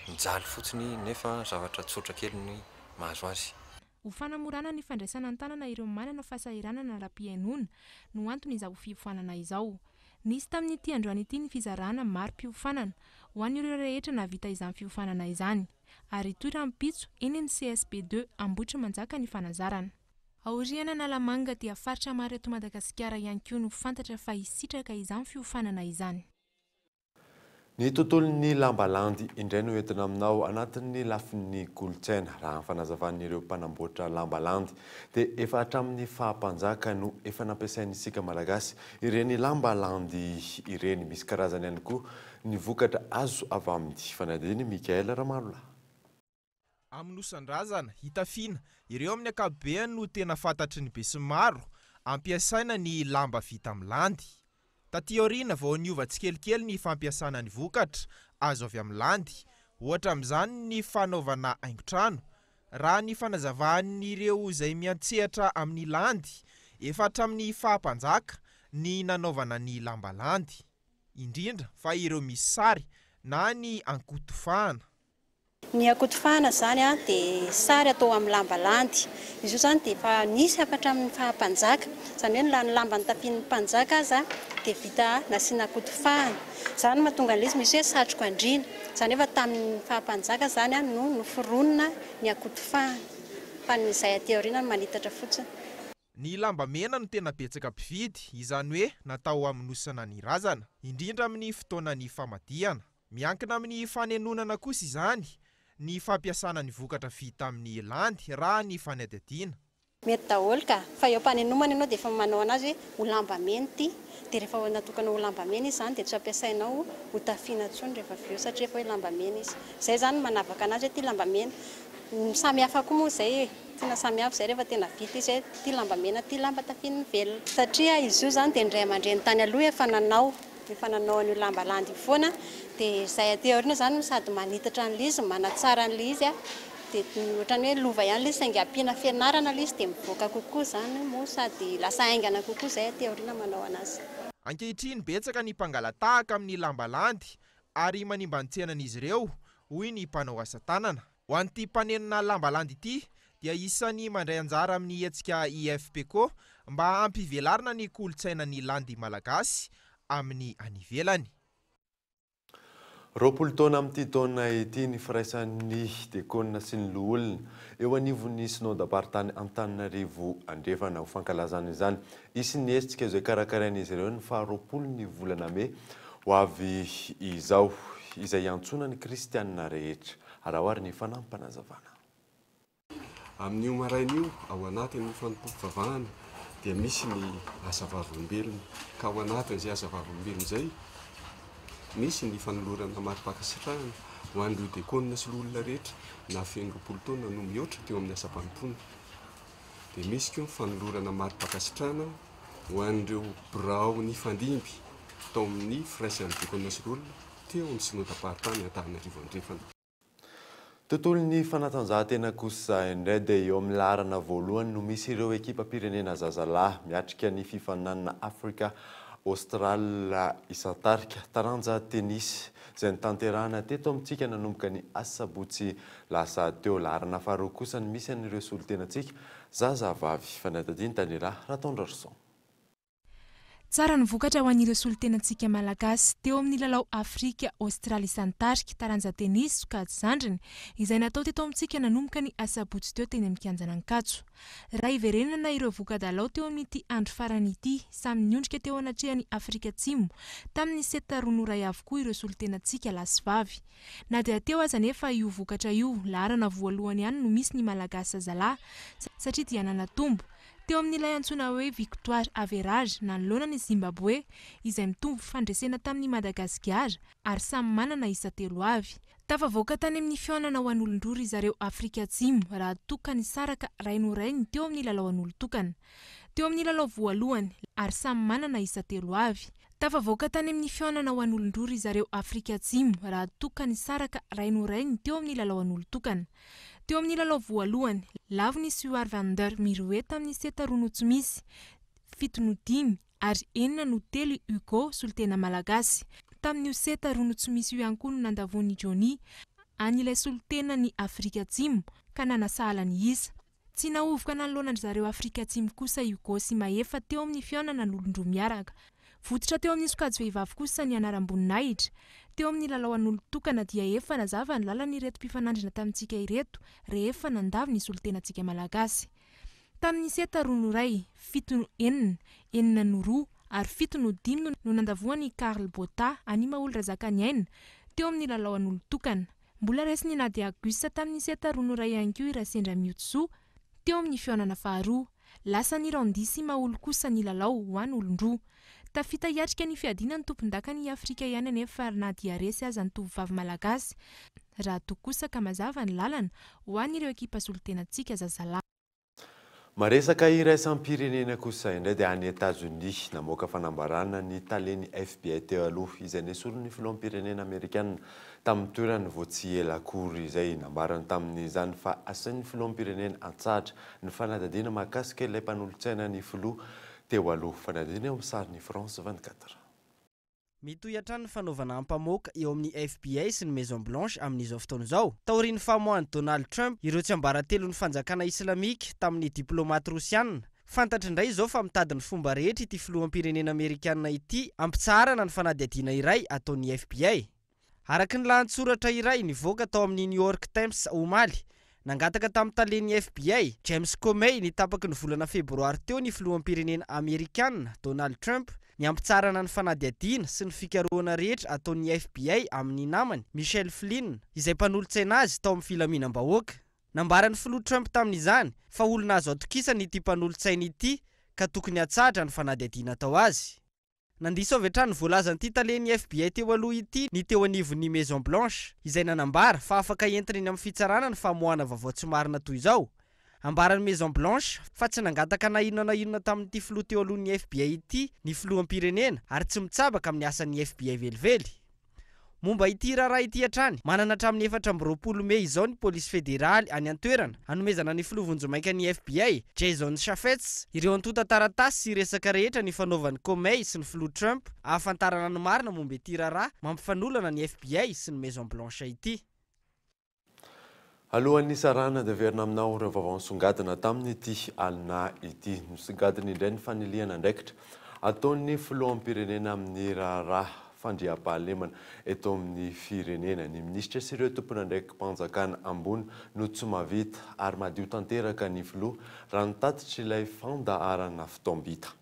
mijaly fotsiny nefa zavatra tsotra kely ny mahazo azy. Ho fanamorana ny fandraisana an-tanana ireo manana fahasahiranana ara-pihainoana no anton'izao fiofanana izao. Nisy tamin'ity androany ity ny fizarana mari-piofanana ho an'ireo rehetra nahavita izany fiofanana izany. Ary hitohy rahampitso eny amin'ny CSB ii Ambohitrimanjaka ny fanazarana. Aorian'Analamanga dia faritra maro eto Madagasikara ihany koa no fantatra fa hisitraka izany fiofanana izany. Ny tontolon'ny lamba landy indray no entina aminao anatin'ny lafiny kolontsaina. Raha ny fanazavan'ireo mpanamboatra lamba landy dia efa hatramin'ny faha-mpanjaka no efa nampiasain'isika Malagasy ireny lamba landy ireny. Misy karazany ihany koa ny vokatra azo avy amin'ny fanadihadian'i Michaël Ramarolahy. Amonosan-drazana, hitafiana, ireo amin'ny ankapobeany no tena fantatry ny besinimaro, ampiasaina ny lamba vita amin'ny landy. Taty aoriana vao niova tsikelikely ny fampiasana ny vokatra azo avy amin'ny landy, ohatra amin'izany ny fanaovana haingon-trano. Raha ny fanazavan'ireo izay miantsehatra amin'ny landy, efa hatramin'ny faha-mpanjaka ny nanaovana ny lamba landy, indrindra fa ireo misy sary na ny ankotofahana. Ny akotofahana izany dia sary atao amin'ny lamba landy. Izy io izany dia efa nisy hatramin'ny faha mpanjaka. Izany hoe na ny lamba notafian'ny mpanjaka aza dia vita nasiana akotofahana. Izany no mahatonga an'ilay izy misy hoe satroka andriana. Izany hoe efa tamin'ny faha mpanjaka izany no noforonina ny akotofahana. Fa ny izay aty aoriana no manitatra fotsiny. Ny lamba mena no tena betsaka mpividy, izany hoe natao hamonosana ny razana, indrindra amin'ny fotoanan'ny famadihana. Miankina amin'ny fanenonana kosa izany ny fampiasana ny vokatra vita amin'ny landy raha ny fanadihadiana. Mety daholo ka! Fa eo am-panenomana ianao dia efa manao anazy hoe ho lamba mena ity, dia rehefa natokana ho lamba mena izy izany dia tsy ho ampiasainao ho tafiana intsony rehefa avy eo satria efa hoe lamba mena izy. Izay izany no manavaka anazy hoe ity lamba mena. Samy hafa koa moa izay e, tena samy hafa izay rehefa tena vita izy hoe ity lamba mena ity lamba tafian'ny velona. Satria izy io izany dia ny ray aman-dreny tany aloha efa nanao, efa nanao an'io lamba landy io foana, dia izay aty aoriana izany no sady manitatra an'ilay izy, manatsara an'ilay izy, dia ohatran'ny hoe lova ihany ilay izy saingy ampiana fianarana ilay izy dia mivoaka kokoa izany moa sady lasa haingana kokoa izay aty aoriana manao an'azy. Ankehitriny betsaka ny mpangala-tahaka amin'ny lamba landy ary manimba ny tsenan'izy ireo, hoy ny mpanao asa tanana. Ho an'ity mpanenona lamba landy ity dia isan'ny mandray anjara amin'ny hetsika IFPCO mba hampivelarana ny kolontsainan'ny landy malagasy amin'ny any ivelany. 20 taona amin'ity taona ity ny firaisan'ny diakona sy ny loholona eo anivon'ny Synodam-paritany Antananarivo Andrefana. Ho fankalazana izany, hisy ny hetsika izay karakarain'izy ireo ny faha 20 ny volana mey ho avy izao, izay hiantsoana ny kristianina rehetra. Araho ary ny fanampinazavana. Amin'io maraina io, ao anatin'ny fanompoam-pivavahana dia misy ny asa vavolombelona, ka ao anatin'izay asa vavolombelona izay, misy ny fanolorana mari-pankasitrahana ho an'ireo diakona sy loholona rehetra nahafeno 20 taona no mihoatra teo amin'ny asam-panompoana. Dia misy koa ny fanolorana mari-pankasitrahana ho an'ireo birao nifandimby tao amin'ny firaisan'ny diakona sy loholona teo amin'ny synodam-paritany Antananarivo Andrefana. Tontolon'ny fanatanjahantena kosa indray dia eo amin'ny laharana voalohany no misy ireo ekipam-pirenena zazalahy miatrika ny fifaninanana Africa Austral isan-tarika, taranja tenisy, izay notanterahana teto amintsika nanomboka ny asabotsy lasa teo. Laharana faharoa kosa no misy an'ireo solontenantsika zazavavy. Fanadihadian'i Daniela Ratondrarison. Tsara ny vokatra ho an'ireo solontenantsika Malagasy teo amin'ny lalao Afrika Aostraly isan-tarika, taranja tenisy, sokajy zandriny, izay natao teto amintsika nanomboka ny asabotsy teo teny amin'ny kianjan'Ankatso. Raha hiverenana ireo voka-dalao teo amin'ity andro farany ity, samy niondrika teo anatrehan'i Afrika Atsimo tamin'ny set roa no iray avokoa ireo solontenantsika lahy sy vavy. Na dia teo aza anefa io vokatra io, laharana voalohany ihany no misy ny Malagasy zazalahy satria dia nanatombo Teo amin'ilay antsoina hoe Victoire Average nanoloana ny Zimbabwe, izay mitovy fandresena tamin'i Madagasikara ary samy manana isa telo avy. Tafavoaka tany amin'ny fihaonana ho an'olon-droa ry zareo Afrika Atsimo raha toa ka nisaraka ray no rainy teo amin'ny lalao an'olon-tokana. Teo amin'ny lalao voalohany ary samy manana isa telo avy. Tafavoaka tany amin'ny fihaonana ho an'olon-droa ry zareo Afrika Atsimo raha toa ka nisaraka ray no rainy teo amin'ny lalao an'olon-tokana. Teo amin'ny lalao voalohany, lavon' i Suar van der Merwe tamin'ny seta roa no tsy misy, fito no dimy ary enina no telo i Hugo, solontena malagasy. Tamin'io seta roa no tsy misy io ihany koa no nandavoan'i Johnny an'ilay solontenan'i Afrika Atsimo ka nanasahala ny isa. Tsy nahovoka nanoloana an-dry zareo Afrika Atsimo kosa i Hugo sy Mahefa teo amin'ny fihaonana an'olon-droa miaraka. Votsotra teo amin'ny sokajy vehivavy kosa ny anaram-boninahitra. Teo amin'ny lalao an'olon-tokana dia efa nazava ny lalan'ireto mpifanandrina tamintsika ireto rehefa nandavo ny solontenantsika malagasy. Tamin'ny seta roa no iray, fito no enina, enina no roa ary fito no dimy no nandavoan'i Carl Botha an'i Maholy Razakaniaina teo amin'ny lalao an'olon-tokana. Mbola resin'i Nadia Gus tamin'ny seta roa no iray ihany koa i Rasendra Miotsoa teo amin'ny fihaonana faharoa. Lasan'i Randy sy Maholy kosa ny lalao ho an'olon-droa. Tafita hiatrika ny fiadiana ny tompondakan'i Afrika ihany anefa na dia resy aza ny tovovavy malagasy raha toa kosa ka mazava ny lalana ho an'ireo ekipa solontenantsika zazalahy. Maresaka iraisam-pirenena kosa indray dia any Etazonia, namoaka fanambarana ny talen'ny FBI teo aloha, izay nesorin'ny filoham-pirenena amerikana tamin'ny toerany vao tsy ela akory izay. Nambarany tamin'izany fa asain'ny filoham-pirenena hatsahatra ny fanadihadiana mahakasika ilay mpanolotsaina ny filoha teo aloha. Fanadihadiana eo amin'ny sarin'ny France 24. Mitohy hatrany ny fanaovana ampamoaka eo amin'ny FBI sy ny Maison Blanche amin'izao fotoana izao, taorian'ny famoahan'i Donald Trump ireo tsiambaratelon'ny fanjakana islamika tamin'ny diplaomaty rosiana. Fantatra indray izao fa mitady ny fomba rehetra ity filoham-pirenena amerikana ity hampitsaharana ny fanadihadiana iray ataon'ny FBI. Araka ny lahatsoratra iray nivoaka tao amin'ny New York Times omaly, nangataka tamin'ny talen'ny FBI, James Comey, ny tapaky ny volana febroary teo ny filoham-pirenena amerikana, Donald Trump, ny hampitsaharana ny fanadihadiana sy ny fikarohana rehetra ataon'ny FBI amin'ny namany, Michelle Flynn, izay mpanolotsaina azy tao amin'ny filaminam-bahoaka. Nambaran'ny filoha Trump tamin'izany fa olona azo atokisana ity mpanolotsaina ity ka tokony hatsahatra ny fanadihadiana atao azy. Nandiso avy hatrany ny voalazan'ity talen'ny FBI teo aloha ity ny teo anivon'ny Maison Blanche, izay nanambara fa afaka entina eny amin'ny fitsarana ny famoahana vaovao tsy marina toy izao. Ambaran'ny Maison Blanche fa tsy nangataka na inona na inona tamin'ity filoha teo alohan'ny FBI ity ny filoham-pirenena ary tsy mitsabaka amin'ny asan'ny FBI velively. Momba ity raharaha ity hatrany, manana hatramin'ny 24 mey izao ny polisy federaly any an-toerana hanomezana ny filoha vonjimaika ny FBI, Jason Chaffetz, ireo antontan-taratasy sy resaka rehetra nifanaovan'i Comey sy ny filoha Trump ahafantarana ny marina momba ity raharaha mampifanolana ny FBI sy ny Maison Blanche ity. Alohan'ny hisarahana dia averina aminao ireo vaovao nisongadina tamin'ity alina ity. Nisongadina indray ny fanilihana andraikitra ataon'ny filoham-pirenena amin'ny raharaha fandriampahalemana eto amin'ny firenena. Ny minisitra sy ireo tompon'andraiki-panjakana ambony no tsy mahavita ary madio tanteraka ny filoha raha ny tatitr'ilay fandaharana fotoam-bita.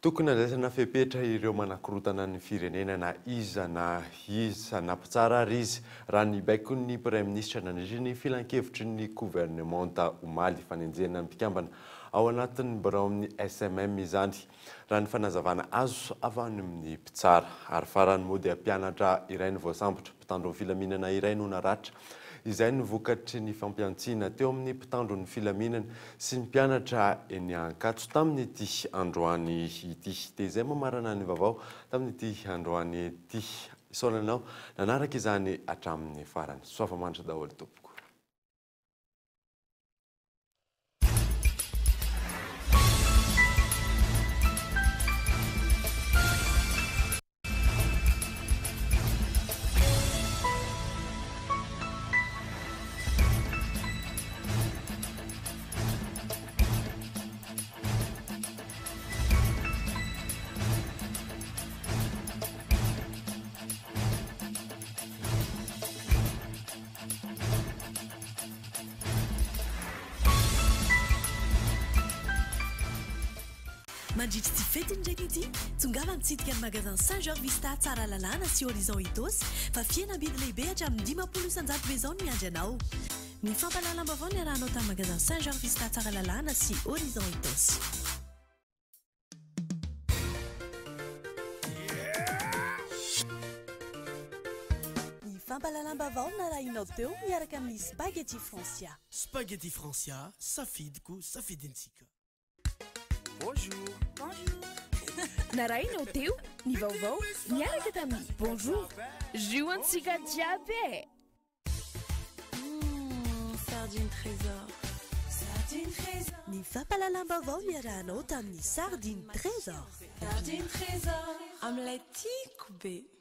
Tokony handraisana fepetra ireo manakorontana ny firenena na iza na iza na mpitsara ary izy, raha ny baikon'ny Praiminisitra nandritra ny filankevitry ny governemanta omaly. Fanenjehana ny mpikambana ao anatin'ny biraon'ny SMM izany, raha ny fanazavana azo avy any amin'ny mpitsara. Ary farany moa dia mpianatra iray no voasambotra, mpitandro ny filaminana iray no naratra. Izay no vokatry ny fampihantsiana teo amin'ny mpitandro ny filaminana sy ny mpianatra eny Ankatso tamin'ity androany ity. Dia izay mamarana ny vaovao tamin'ity androany ity. Isaorana anao nanaraka izany hatramin'ny farany. Soava-mandry daholo tompoko. Mandritra ity fetin'ny reny ity, tongava mitsidika ny magasin Saint Georges Vista Tsaralalàna sy Horizon Itaosy fa fihenam-bidy lehibe hatramin'ny 50% be izao no miandry anao. Ny fampahalalam-baovao niarahanao tamin'ny magasin Saint Georges Vista Tsaralalàna sy Horizon Itaosy. Ny fampahalalam-baovao narahinao teo miaraka amin'ny Spaghetti Francia. Spaghetti Francia, safidiko, safidintsika. Bonjour. Bonjour. Narahinao teo ny vaovao niaraka tamin'ny Bonjour. Jus antsika jiaby e! Sardine Trésor. Sardine Trésor. Ny fampahalalam-baovao niarahanao tamin'ny Sardine Trésor. Sardine Trésor. Amin'ilay tiako be.